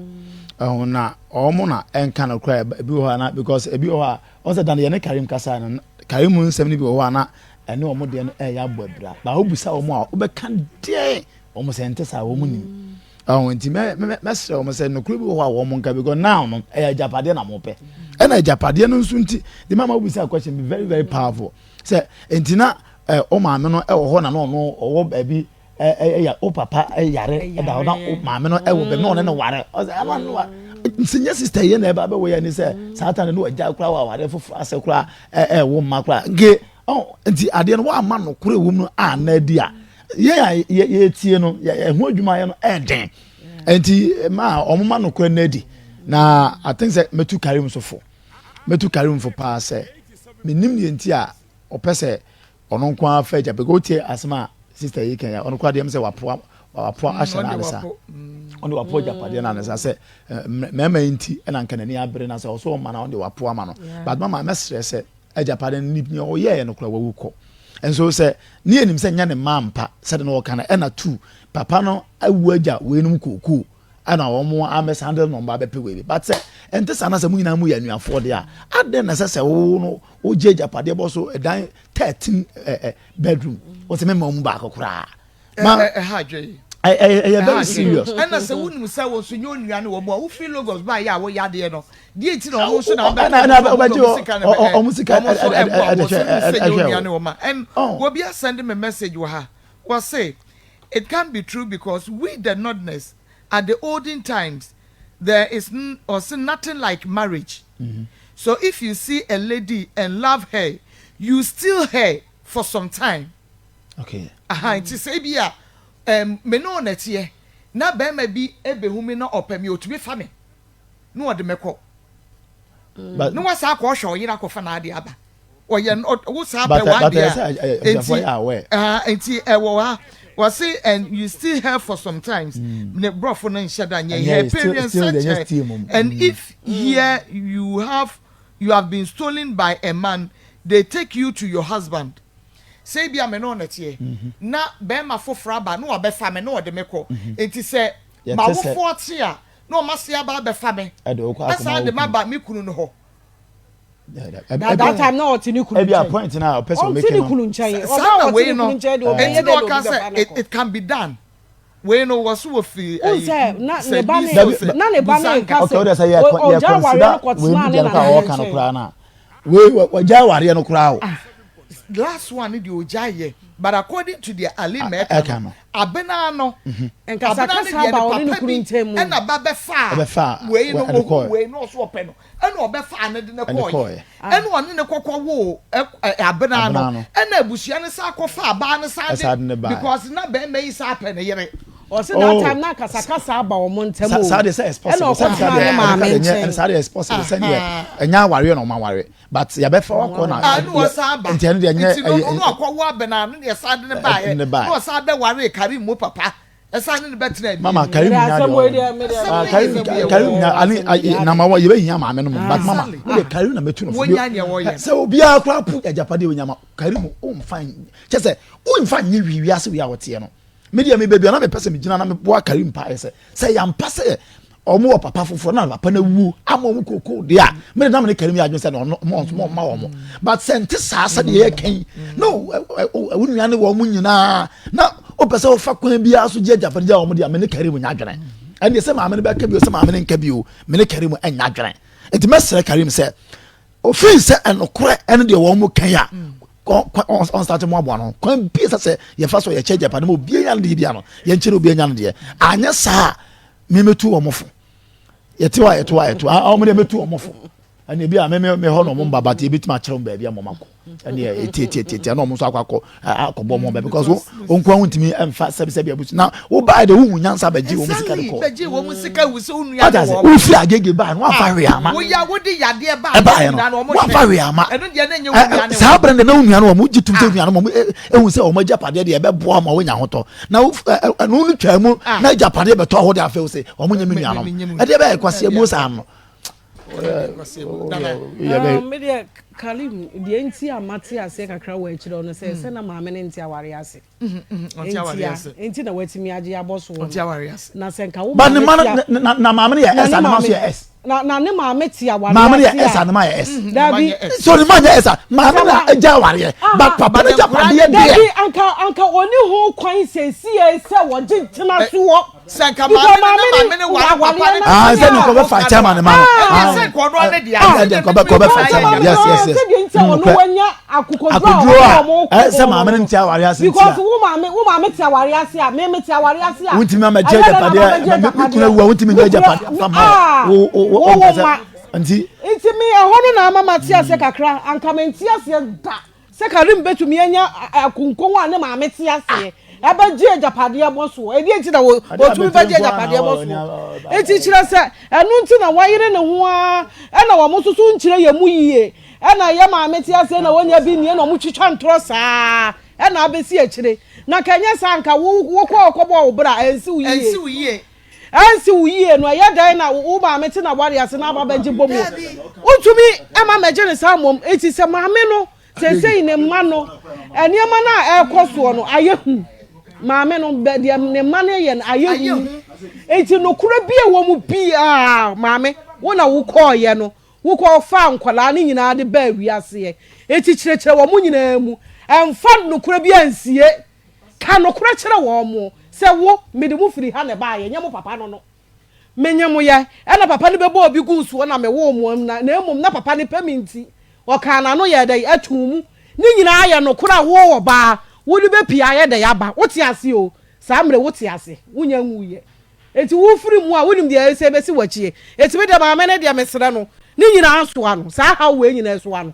Ɛho na wɔn na ɛnka no koraa ebi wɔ hɔ a na because ebi wɔ hɔ a wɔn sɛ dan yɛne Karim kasa no Karim nsɛm no bi wɔ hɔ a na ɛne wɔn deɛ no ɛyɛ abɔ abira ba wobisa wɔn a wobɛka deɛ wɔn sɛ nte saa wɔn nim ɛho nti mɛ mɛ mɛsrɛ wɔn sɛ nokoro bi wɔ hɔ a wɔn nka because now no ɛyɛ agyapadeɛ na wɔn pɛ ɛna agyapadeɛ no nso nti the mama wobisa question be very very powerful sɛ nti na ɛ ɔmaame no ɛwɔ hɔ na na ɔno ɔwɔ baabi ɛyɛ wo papa yare ɛda hɔ na wo maame no ɛwɔ bɛm na ɔne no ware ɔsɛ ɛma no wa nti nyɛ sista yɛ na ɛba bɛwɔ yɛ ni sɛ saa tan no wagya kora wɔ aware foforɔ asɛ kora ɛwɔ mma kora nke ɔ nti adeɛ no wama no kora ɛwɔ mu no a na adi a yɛ a yɛtie no ɛho adwuma yɛ no ɛɛden nti ma wɔn ma no kora no adi na I think sɛ mɛtu Karim so fo mɛtu Karim fo paa sɛ menim deɛ nti a ɔpɛ sɛ Ɔno nko ara fa agya because wotie asɛm a sister yi kan ya ɔno koraa deɛ sɛ wapoa wapoa mm, ahyɛ n'ade sa ɔno wapoa agyapadeɛ n'ade sa sɛ mmarima yi nti ɛna nka n'ani abere na sɛ ɔso ɔma na ɔno de wapoa ma no but mama mɛsrɛ sɛ agyapadeɛ no nea ɔyɛɛ no koraa wawu kɔ nso sɛ ne yɛ nim sɛ nyɛ ne mma mpa sɛde na ɔka no ɛna tu papa no awu agya weinom kookoo ɛna wɔn amɛsan de nɔmba abɛpɛ wei bi but sɛ ɛnte saa na sɛ mo nyinaa mo yɛ anuafoɔ deɛ a adɛn na ɛsɛ sɛ wo no wogye agyapadeɛ bɔ so ɛdan 13 ɛɛ bedroom wɔsɛ mɛma wɔn mu baako koraa ma ɛha adwe ɛyɛ very serious. Ɛna sɛ wonim sɛ wɔn nso nyɛ onua ne wɔn a wofiri Lagos baa yɛ a wɔyɛ adeɛ no deɛ nti na wɔn nso na wɔbɛgye wɔn sika no wɔn sika wɔn nso ɛboa wɔn sɛ wonim sɛ nyɛ onua ne wɔn a and obi asɛnde me message wɔ ha wɔse it can't be true because we the northerners at the olden times there is ɔse nothing like marriage mm-hmm. so if you see a lady and love her you steal her for some time okay aha nti sɛ ebi a um, me ne ɔna teɛ na bɛrima bi ebehu mi na ɔpɛ mi otumi fa mi na ɔde me kɔ na wasa akɔ ɔhwɛ ɔyere akɔfa n'ade aba ɔyɛ wo saa pɛ w'ade a nti nti ɛwɔ ha wɔsi and you still her for some times mm. ne brɔfo no nhyɛ da nyɛ her parents search her and mm. if here you have you have been stolen by a man they take you to your husband sɛ ebi a me ne ɔna teɛ mm-hmm. na bɛrima foforɔ aba na wabɛfa me na ɔde me kɔ mm-hmm. nti sɛ ma wofoɔ te a na ɔma se aba abɛfa me asan de ma ba me kunu no hɔ. Na that time na ɔte ne kunu nkyɛn. Ebi a point na ɔpɛ sɛ ɔmeke no. Ɔte ne kunu nkyɛn. Ɔba a ɔte ne kunu nkyɛn de ɔbɛyɛ dɛ na obi bɛfa no kɔ. It can be done. Wei no wɔ so wɔ fi ɛyi sɛ na ne ba ne na ne ba ne nka sɛ ɔgya awareɛ no kɔtena ne nana ne nkyɛn. Wei wɔgya awareɛ no koraa o. Last one ne deɛ ɔgya yɛ but according to deɛ Ali mɛka no abena no abena no deɛ ne papa bi ɛna ba bɛfa wei no wɔhu wei no ɔso ɔpɛ no. Ɛna ɔbɛfaa no de no kɔeɛ. Ɛna ɔne no kɔkɔ woo abenaa no. Ɛna abusua no san kɔfaa abaa no san de because na bɛrima yi san pɛ ne yere. Ɔse that time na akasakasa aba wɔn ntam o. Saa deɛ sɛ it's possible. Ɛna ɔkɔtenaa ne maame nkyɛn. Saa deɛ it's possible sɛdeɛ ɛnyɛ awareɛ na wɔn aware but yɛbɛfa wakɔ na. Ɛna ɔsan ba. Nti ɛno deɛ ɛnyɛ. Nti no ɔno akɔwo abenaa no na yɛsan de no baeɛ. Na ɔsan bɛwaree Karim mo papa. Ɛsan ne ne bɛtena bi. Mama Karim nya deɛ ɔwɔ. Karim Karim nya ani na ma wɔ yɛbɛ hia maame no mu but mama o de Karim na mɛtu no fo. Sɛ obiara kora po agyapadeɛ onya ma Karim o nfa kyɛ sɛ o nfa nye wi wiase wi a wɔteɛ no. Me deɛ me baabi a na mepɛ sɛ megyina na meboa Karim paa yɛ sɛ sɛ yɛampa sɛ wɔn wɔ papa foforɔ na papa no awuo ama wɔn kookoo deɛ a mene na mene Karim yɛ adwene sɛ na ɔno mo nso mo mma wɔn but sɛ nte saa sɛ deɛ yɛka yi na wo nua ne wɔn nyinaa na wopɛ sɛ wofa kwan biara so gye agyapade gya wɔn deɛ mene Karim nyɛ adwene ɛndeɛ sɛ maame no bɛka bio sɛ maame no nka bio mene Karim nyɛ adwene nti mɛsrɛ Karim sɛ ofin sɛ ɛnokorɛ ɛne deɛ wɔn mo kan a ɔnsate mo aboa no kwan bi sɛ sɛ yɛfa so yɛkyɛ agyapade ma obiara nya no deɛ bia no yɛnkyerɛ obiara nya no deɛ anyɛ saa me metu wɔn fo yɛte hɔ a yɛte hɔ a yɛte hɔ a wɔn deɛ metu wɔn fo ɛnna ebi a me me me hɔ na wɔn ba ba te ebi tuma akyerɛ wɔn baabi a wɔn akɔ ɛnna etietie ɛna wɔn nso akɔ akɔ akɔbɔ wɔn bɛ because wɔn nko ahun ntumi nfa sɛbisɛbi abusu na wo ba yɛ de wohu nyansa bɛgye wɔn sika de kɔ bɛgye wɔn sika wusi onua ne wɔn wofi agege baa no wafa hwee ama woya wode yadeɛ baa ɛbaayɛ no wafa hwee ama saa abirɛ de na onua no wɔn gye tum sɛ onua no wɔn ehu sɛ wɔn agyapadeɛ deɛ ɛbɛboa ma wɔnya ahotɔ na ɛno no twaa mu ah. na agyapadeɛ bɛtɔ hɔ de afei wo sɛ wɔn nyɛ me nuanom ɛdeɛ bɛyɛ kwasi ebuo saa no. Medeɛ ah, Karim, deɛ nti a mate aseɛ kakra wɔ akyire hɔ no sɛ, sɛ na maame no nte awareɛ ase. Ntia, nti na watumi agye abɔ soɔ no. Na sɛ nka wo But ne maame ma te a. no na na maame no yɛ Na S ne a ne ma nso maame yɛ S. na na ne maame te awareɛ Maame no yɛ ase a. S a ne ma yɛ S. Dabi. So ne ma nyɛ S a maame na agya awareɛ but papa no agyapadeɛ deɛ. Dabi anka anka ɔni ho kwan sɛsie sɛ wɔgye tena soɔ. Sɛ nka maame no na maame no ware papa no. Ah, sɛ nka ɔbɛfa kyɛ ma ne ma no. Ɛnna sɛ nka ɔno ne deɛ. Ah, ɛnna nka ɔbɛ ɔbɛfa kyɛ ma no. Yes, yes, yes. Sɛdeɛ nti a ɔno wanya akokoduro a ɔmo kɔ. Sɛ maame no nte aware ase nti a. Because wo maame wo maame te aware ase a me me te aware ase a. Wontumi ama gye agyapadeɛ me kunu awu a wontumi nye agyapadeɛ fa ma wo wo wo wo ma. Nti. Nti me ɛhɔ no na ama ma te aseɛ kakra anka me nte aseɛ da. Sɛ Karim betumi anya akonkon a ne maame te aseɛ ɛbɛgye agyapadeɛ bɔ soɔ. Ɛdeɛ nti na wɔtumi bɛgye agyapadeɛ bɔ soɔ? Enti kyerɛ sɛ ɛno nti na wayere ne ho ara ɛna wɔn nso so nkyerɛ yɛn mu yie ɛna yɛ maame te aseɛ na wɔnya bi nnie na wɔtwitwa ntorɔ saa ɛna abɛsi akyire. Na nka ɛnyɛ saa nka wo wokɔ kɔbɔ wo bra ɛnsi wo yie. Ɛnsi wo yie. Ɛnsi wo yie no ɛyɛ dɛn na wo maame te n'aware ase na aba bɛgye bɔ mu? Wontumi mma mmɛgye no saa mmom. Enti sɛ maame no seesei ne mma no nneɛma no a ɛrekɔ soɔ no ayɛ hu. Maame no deɛ ne mma no yɛ no ayɛ hu. Enti nokorɛ bi a ɛwɔ mu biara maame wo na wokɔɔyɛ no wokɔ faa nkwadaa no nyinaa de baa wiaseɛ. Enti kyerɛkyerɛ wɔn nyinaa mu. Ɛmfa nokorɛ bi ansie. Ka nokorɛ kyerɛ wɔn sɛ, Wo, mede mo firi ha na ɛbaeɛ, nyɛ mo papa no no. Menye mo yɛ, ɛna papa no bɛbɔɔ bi guu soɔ na mewoo mo, na mmom na papa no pɛ me nti, ɔkaa n'ano yɛɛ dɛn? Ɛtoo mu. Ne nyinaa yɛ nokorɛ a wo ɔbaa, wode bɛpue ayɛ dɛn aba? Wote aseɛ o, saa mmerɛ yi wote ase, wonnya nwuiɛ. Enti wofiri mu a, wonim deɛ ɛsɛ bɛsi w'akyie. Enti me deɛ maame no deɛ mesrɛ no, ne nyinaa nsoa no, saa haw wei nyinaa soa no.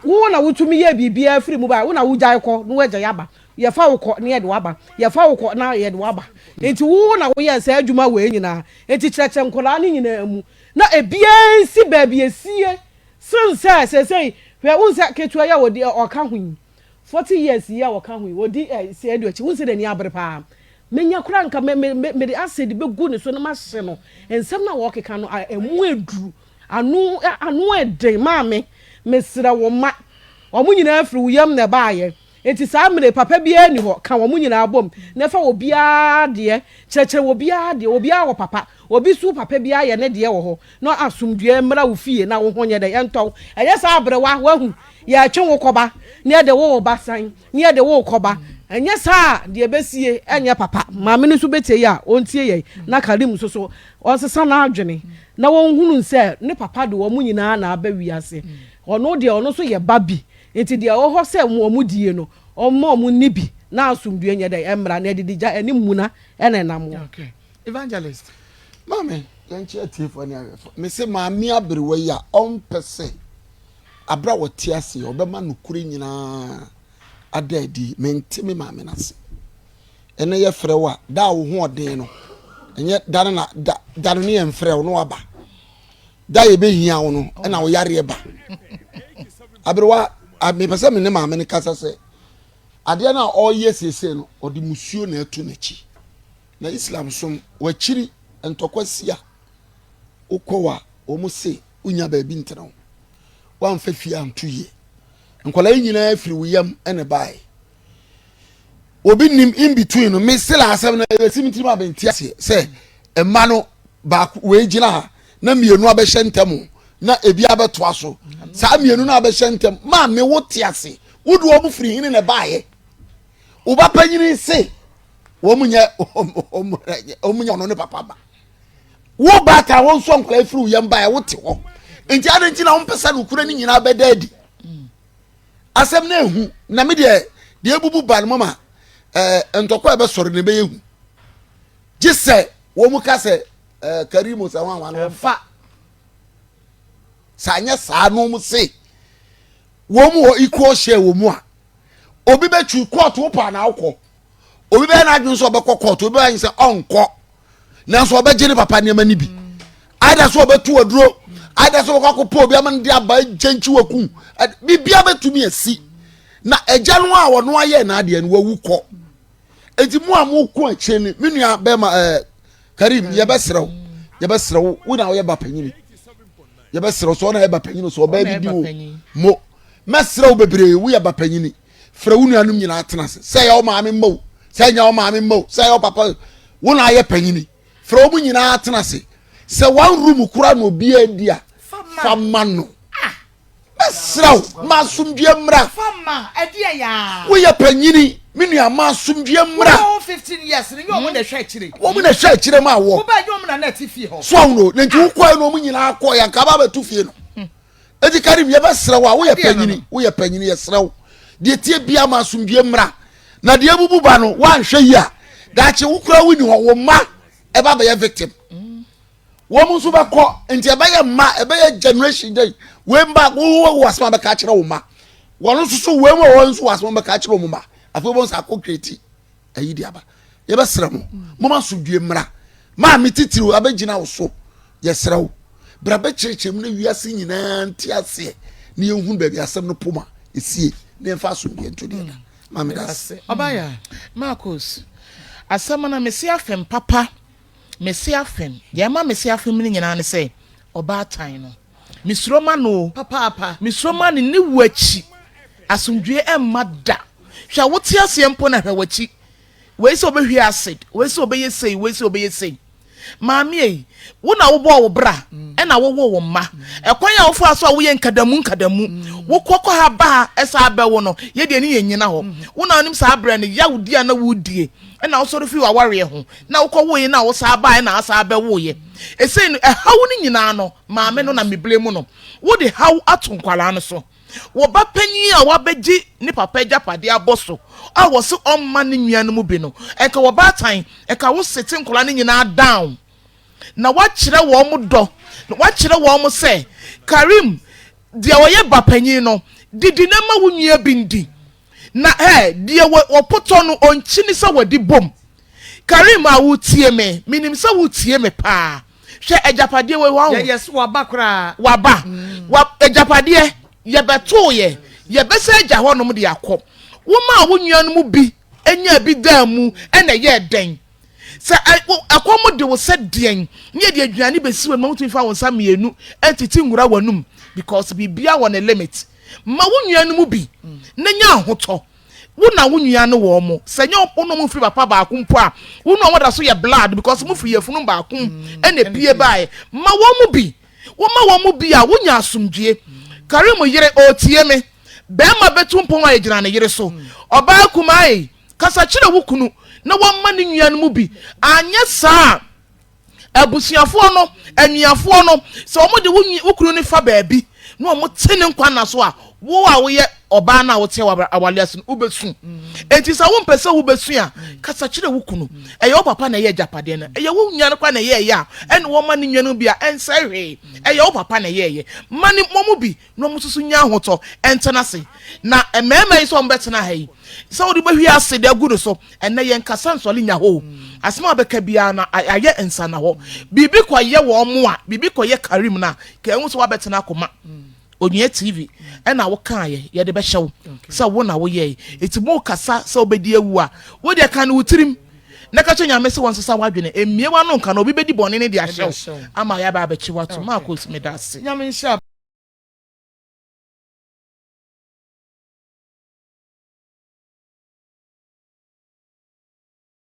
Wo na wotumi yɛɛ biribiara firi mu bae, wo na wogyae kɔ na woagyae aba. Yɛfa wo kɔ na yɛde wo aba, yɛfa wo kɔ na yɛde wo aba. Enti wo na woyɛɛ saa adwuma wei nyinaa. Enti kyerɛkyerɛ nkwadaa no nyinaa mu na ebiara nsi baabi esie sen sɛ seesei hwɛ wohu sɛ ketewa yi a wɔdi ɔka ho yi 40 years yi a ɔka ho yi ɔdi sɛ adu akyi wohu sɛ n'ani abere paa. Menya koraa nka me me mede acid bɛgu ne so na mahye no. Nsɛm no a wɔkeka no ɛmu aduru. Ano ano yɛ den maame mesrɛ wo mma wɔn nyinaa firi wo yam na ɛbaayɛ nti saa mmerɛ yi papa biara nni hɔ ka wɔn nyinaa bom na fa obiara deɛ kyerɛkyerɛ obiara deɛ obiara wɔ papa obi so papa biara yɛ ne deɛ wɔ hɔ na asomdwoeɛ mmra wo fie na wo ho nyɛ dɛn ɛntɔ wo ɛnyɛ saa aberewa wahu yɛtwe wo kɔba na yɛde wo ba san Ne yɛde wo rekɔba. Ɛnyɛ saa a, deɛ ɛbɛsie ɛnyɛ papa. Maame no nso bɛtie yɛ a, ɔntie yɛn. Na Karim nso so, ɔnsesa n'adwene na ɔnhunu sɛ ne papa de wɔn nyinaa na aba wiase. Ɔno deɛ, ɔno nso yɛ ba bi. Nti deɛ ɛwɔ hɔ sɛ wɔn die no, ɔmma wɔn nni bi na asomdwoeɛ nyɛ dɛn? Ɛmmra. Na adidigya ɛne mmuna na ɛnam hɔ. Okay. Evangelist. Maame, yɛnkyɛ atiefoɔ ne ahwɛfoɔ. Mese maame aberewa yi a ɔmpɛ sɛ Aberɛ a ɔte ase yi, ɔbɛma nokorɛ nyinaa ada adi. Mente me maame no ase. Ɛnɛ yɛfrɛ wo a, da a wo ho ɔden no, ɛnyɛ da no na da, da no ne yɛmfrɛ wo na waba. Da a yɛbɛhia wo no, ɛna wo yareɛ ba. Aberewa, mepɛ sɛ me ne maame no kasa sɛ, adeɛ no a ɔreyɛ seesei no, ɔde musuo na ɛto n'akyi. Na Islam som, wakyiri ntɔkwa si a, wokɔ wa, wɔn se wonya baabi ntena o. Woamfa fie anto yie. Nkwadaa yi nyinaa firi wo yam na ɛbaeɛ. Obi nim in between no, me sila asɛm no ɛsi me tirim a mente aseɛ sɛ mma no baako wei gyina ha na mmienu abɛhyɛ ntam na ebi abɛtoa so. Saa mmienu no abɛhyɛ ntam maame wo te ase wode wɔn firi hene na ɛbaeɛ. Wo ba panyini se wɔn nyɛ wɔn nyɛ ɔno ne papa ba. Wo baatan wo nso nkwadaa firi wo yam baeɛ wote hɔ nti adi nti na wompɛ sɛ nokorɛ no nyinaa bɛda adi asɛm no ehu na me deɛ deɛ ebubu ba no mama ɛɛ ntɔkwa a ɛbɛsɔre no ɛbɛyɛ hu gye sɛ wɔn mu ka sɛ ɛɛ karimu sɛ wɔn àwọn wɔn fa sɛ anyɛ saa no wɔn se wɔn mu wɔ equal share wɔ mu a obi bɛtwi kɔɔto wo paa na awokɔ obi bɛyɛ n'adwene sɛ ɔbɛkɔ kɔɔto obi bɛyɛ sɛ ɔnkɔ nanso ɔbɛgye ne papa nneɛma no bi ada sɛ ɔbɛto aduro ada sɛ ɔbɛkɔ akɔpɔ obi ama no de aba gyɛnkyi waku biribia bɛtumi asi na agya no a ɔno ayɛ n'adeɛ no wawu kɔ eti mu a moko akyire no me nua bɛrima ɛɛ eh, karim yɛbɛsrɛ wo yɛbɛsrɛ wo wo na woyɛ ba panyini. Yɛbɛsrɛ wo sɛ ɔna yɛ ba panyin sɛ ɔbaa bi di wo mo. Mɛsrɛ wo bebree woyɛ ba panyini. Frɛ wo nuanom nyinaa tena ase. Sɛ ɛyɛ wo maame mma o, sɛ ɛnyɛ wo maame mma o, sɛ ɛyɛ wo papa wo na ayɛ panyini. Frɛ wɔn nyinaa tena ase. Sɛ one room koraa na obiara di a, fa ma no. Mɛsrɛ wo, ma asomdwoeɛ mmra. Woyɛ panyini, me nua, ma asomdwoeɛ mmra. Wɔn na ɛhwɛ akyire ma wɔ. So ahono, na nti wokɔɛ no wɔn nyinaa kɔɛ, anka aba abɛto fie no. Eti Karim, yɛbɛsrɛ wo a, woyɛ panyini, woyɛ panyini, yɛsrɛ wo. Deɛ tie bia ma asomdwoeɛ mmra. Na deɛ abubu ba no, woanhwɛ yi a, daakye wo koraa wonni hɔ, wo mma ɛba bɛyɛ victim. Wɔn nso bɛkɔ, nti ɛbɛyɛ mma, ɛbɛyɛ generation dɛ, wei mma, wo wɔ asɛm a bɛka akyerɛ wo mma. Wɔn nso so, wei wɔ wɔn nso wɔ asɛm a bɛka akyerɛ wɔn mma. Afei wɔn nso akɔ kreti. ayi de aba yɛbɛsrɛ mo moma asomdwie mmra maame titiriw abɛgyina wo so yɛsrɛ wo bra bɛkyerɛkyerɛ mu na wiase nyinaa nte aseɛ na yɛnhunu baabi asɛm no poma ɛsie na yɛmfa asomdwie nto deɛ da maame da ase. Ɔbaya Marcus asɛm no mese afem papa mese afem deɛ ɛma mese afem no nyinaa ne sɛ ɔbaatan no Mesuro ma no o. Papaapa. Mesuro ma no ne wu akyi. Asomdwoeɛ ɛmma da. Hwɛ wote aseɛ mpo na hwɛ w'akyi. Wei sɛ ɔbɛhwie acid, wei sɛ ɔbɛyɛ sei, wei sɛ ɔbɛyɛ sei. Maame ei, wo na wobɔɔ wo bra ɛna wowoo wo mma. Ɛkwan a wofaa so a woyɛ nkadamu nkadamu, wokɔ kɔ ha ba ha ɛsan bɛwo no, yɛ deɛ ne yɛn nyina hɔ. Wo na wonim saa berɛ no yawdi a na wodie ɛna wosɔre firi w'awareɛ ho na wokɔwoeɛ na wosan baeɛ na asan bɛwoeɛ. Ɛsei no ɛhaw no nyinaa no maame no na me blame no. Wode haw ato nkwadaa no so. Wo ba panyin a wabɛgye ne papa agyapadeɛ abɔ so a wɔse ɔmma ne nua no mu bi no, nka wɔ baatan, nka wo sete nkwadaa no nyinaa down na woakyerɛ wɔn dɔ, na woakyerɛ wɔn sɛ Karim, deɛ ɔyɛ ba panyin no, didi na ma wo nua bi ndi. Na hɛ, deɛ wɔ, wɔpotɔ no, ɔnkyini sɛ wɔde bom. Karim a wotie me, menim sɛ wotie me paa. Hwɛ agyapadeɛ wei, wahu. Yɛ, yes, waba koraa. Waba. Wa, agyapadeɛ, yɛbɛtoo yɛ, yɛbɛsɛ agya hɔnom de akɔ. Womaa wo nuanom bi nyaa bi daa mu, ɛna ɛyɛɛ dɛn? Sɛ ɛ, wo, ɛkɔm de wo sɛ deɛn, ne yɛde aduane bɛsi w'anim a, wontumi fa wo nsa mmienu ntete nwura w'anum, because biribiara wɔ ne limit. Ma wo nua no mu bi na nya ahotɔ. Wo na wo nua no wɔ mo. Sɛ nyɛ wo ne wɔn mfiri papa baako mpo a, wo ne wɔn da so yɛ blood because mo firi yafunu baako mu ɛna epie baeɛ. Ma wɔn mu bi. Woma wɔn mu bi a, wonya asomdwie. Karim yere, ɔretie me. Barima bɛtu mpɔn a ɛgyina ne yere so. Ɔbaa kumaa ei, kasa kyerɛ wo kunu na wɔmma ne nua no mu bi. Anyɛ saa a, Abusuafoɔ no, anuafoɔ no, sɛ wɔde wo wo kunu no fa baabi na wɔte ne nkwa nna so a, wo a woyɛ ɔbaa no a wote awale ase no, wobɛsu. Enti sɛ wompɛ sɛ wobɛsu a, kasa kyerɛ wo kunu. Ɛyɛ wo papa na ɛyɛ agyapadeɛ no. Ɛyɛ wo nua no koraa na ɛyɛɛyɛ a, ɛne wɔma ne nua no bi a, ɛnsɛe hwee. Ɛyɛ wo papa na ɛyɛɛyɛ. Ma ne wɔn mu bi na wɔn nso so nya ahotɔ ntena ase. Na mmarima yi sɛ wɔbɛtena ha yi, sɛ wode bɛhwie ase de agu no so, ɛnnɛ yɛnkasa nsɔre nya hɔ o. Asɛm a wobɛka biara no, ayɛ nsannahɔ. Biribi kɔyɛ wɔn a, biribi kɔyɛ Karim no a, ka ɛhu sɛ woabɛtena akoma. Onua TV, ɛna wokaeɛ, yɛde bɛhyɛ wo sɛ wo na woyɛe. Enti mokasa sɛ wobɛdi awu a, wo deɛ ka no wo tirim na ka kyerɛ Nyame sɛ wɔnsesa w'adwene. Mmue w'ano nka na obi bɛdi bɔne no de ahyɛ wo ama yɛaba abɛkye wo atom. Marcos, meda ase. Nyame nhyira.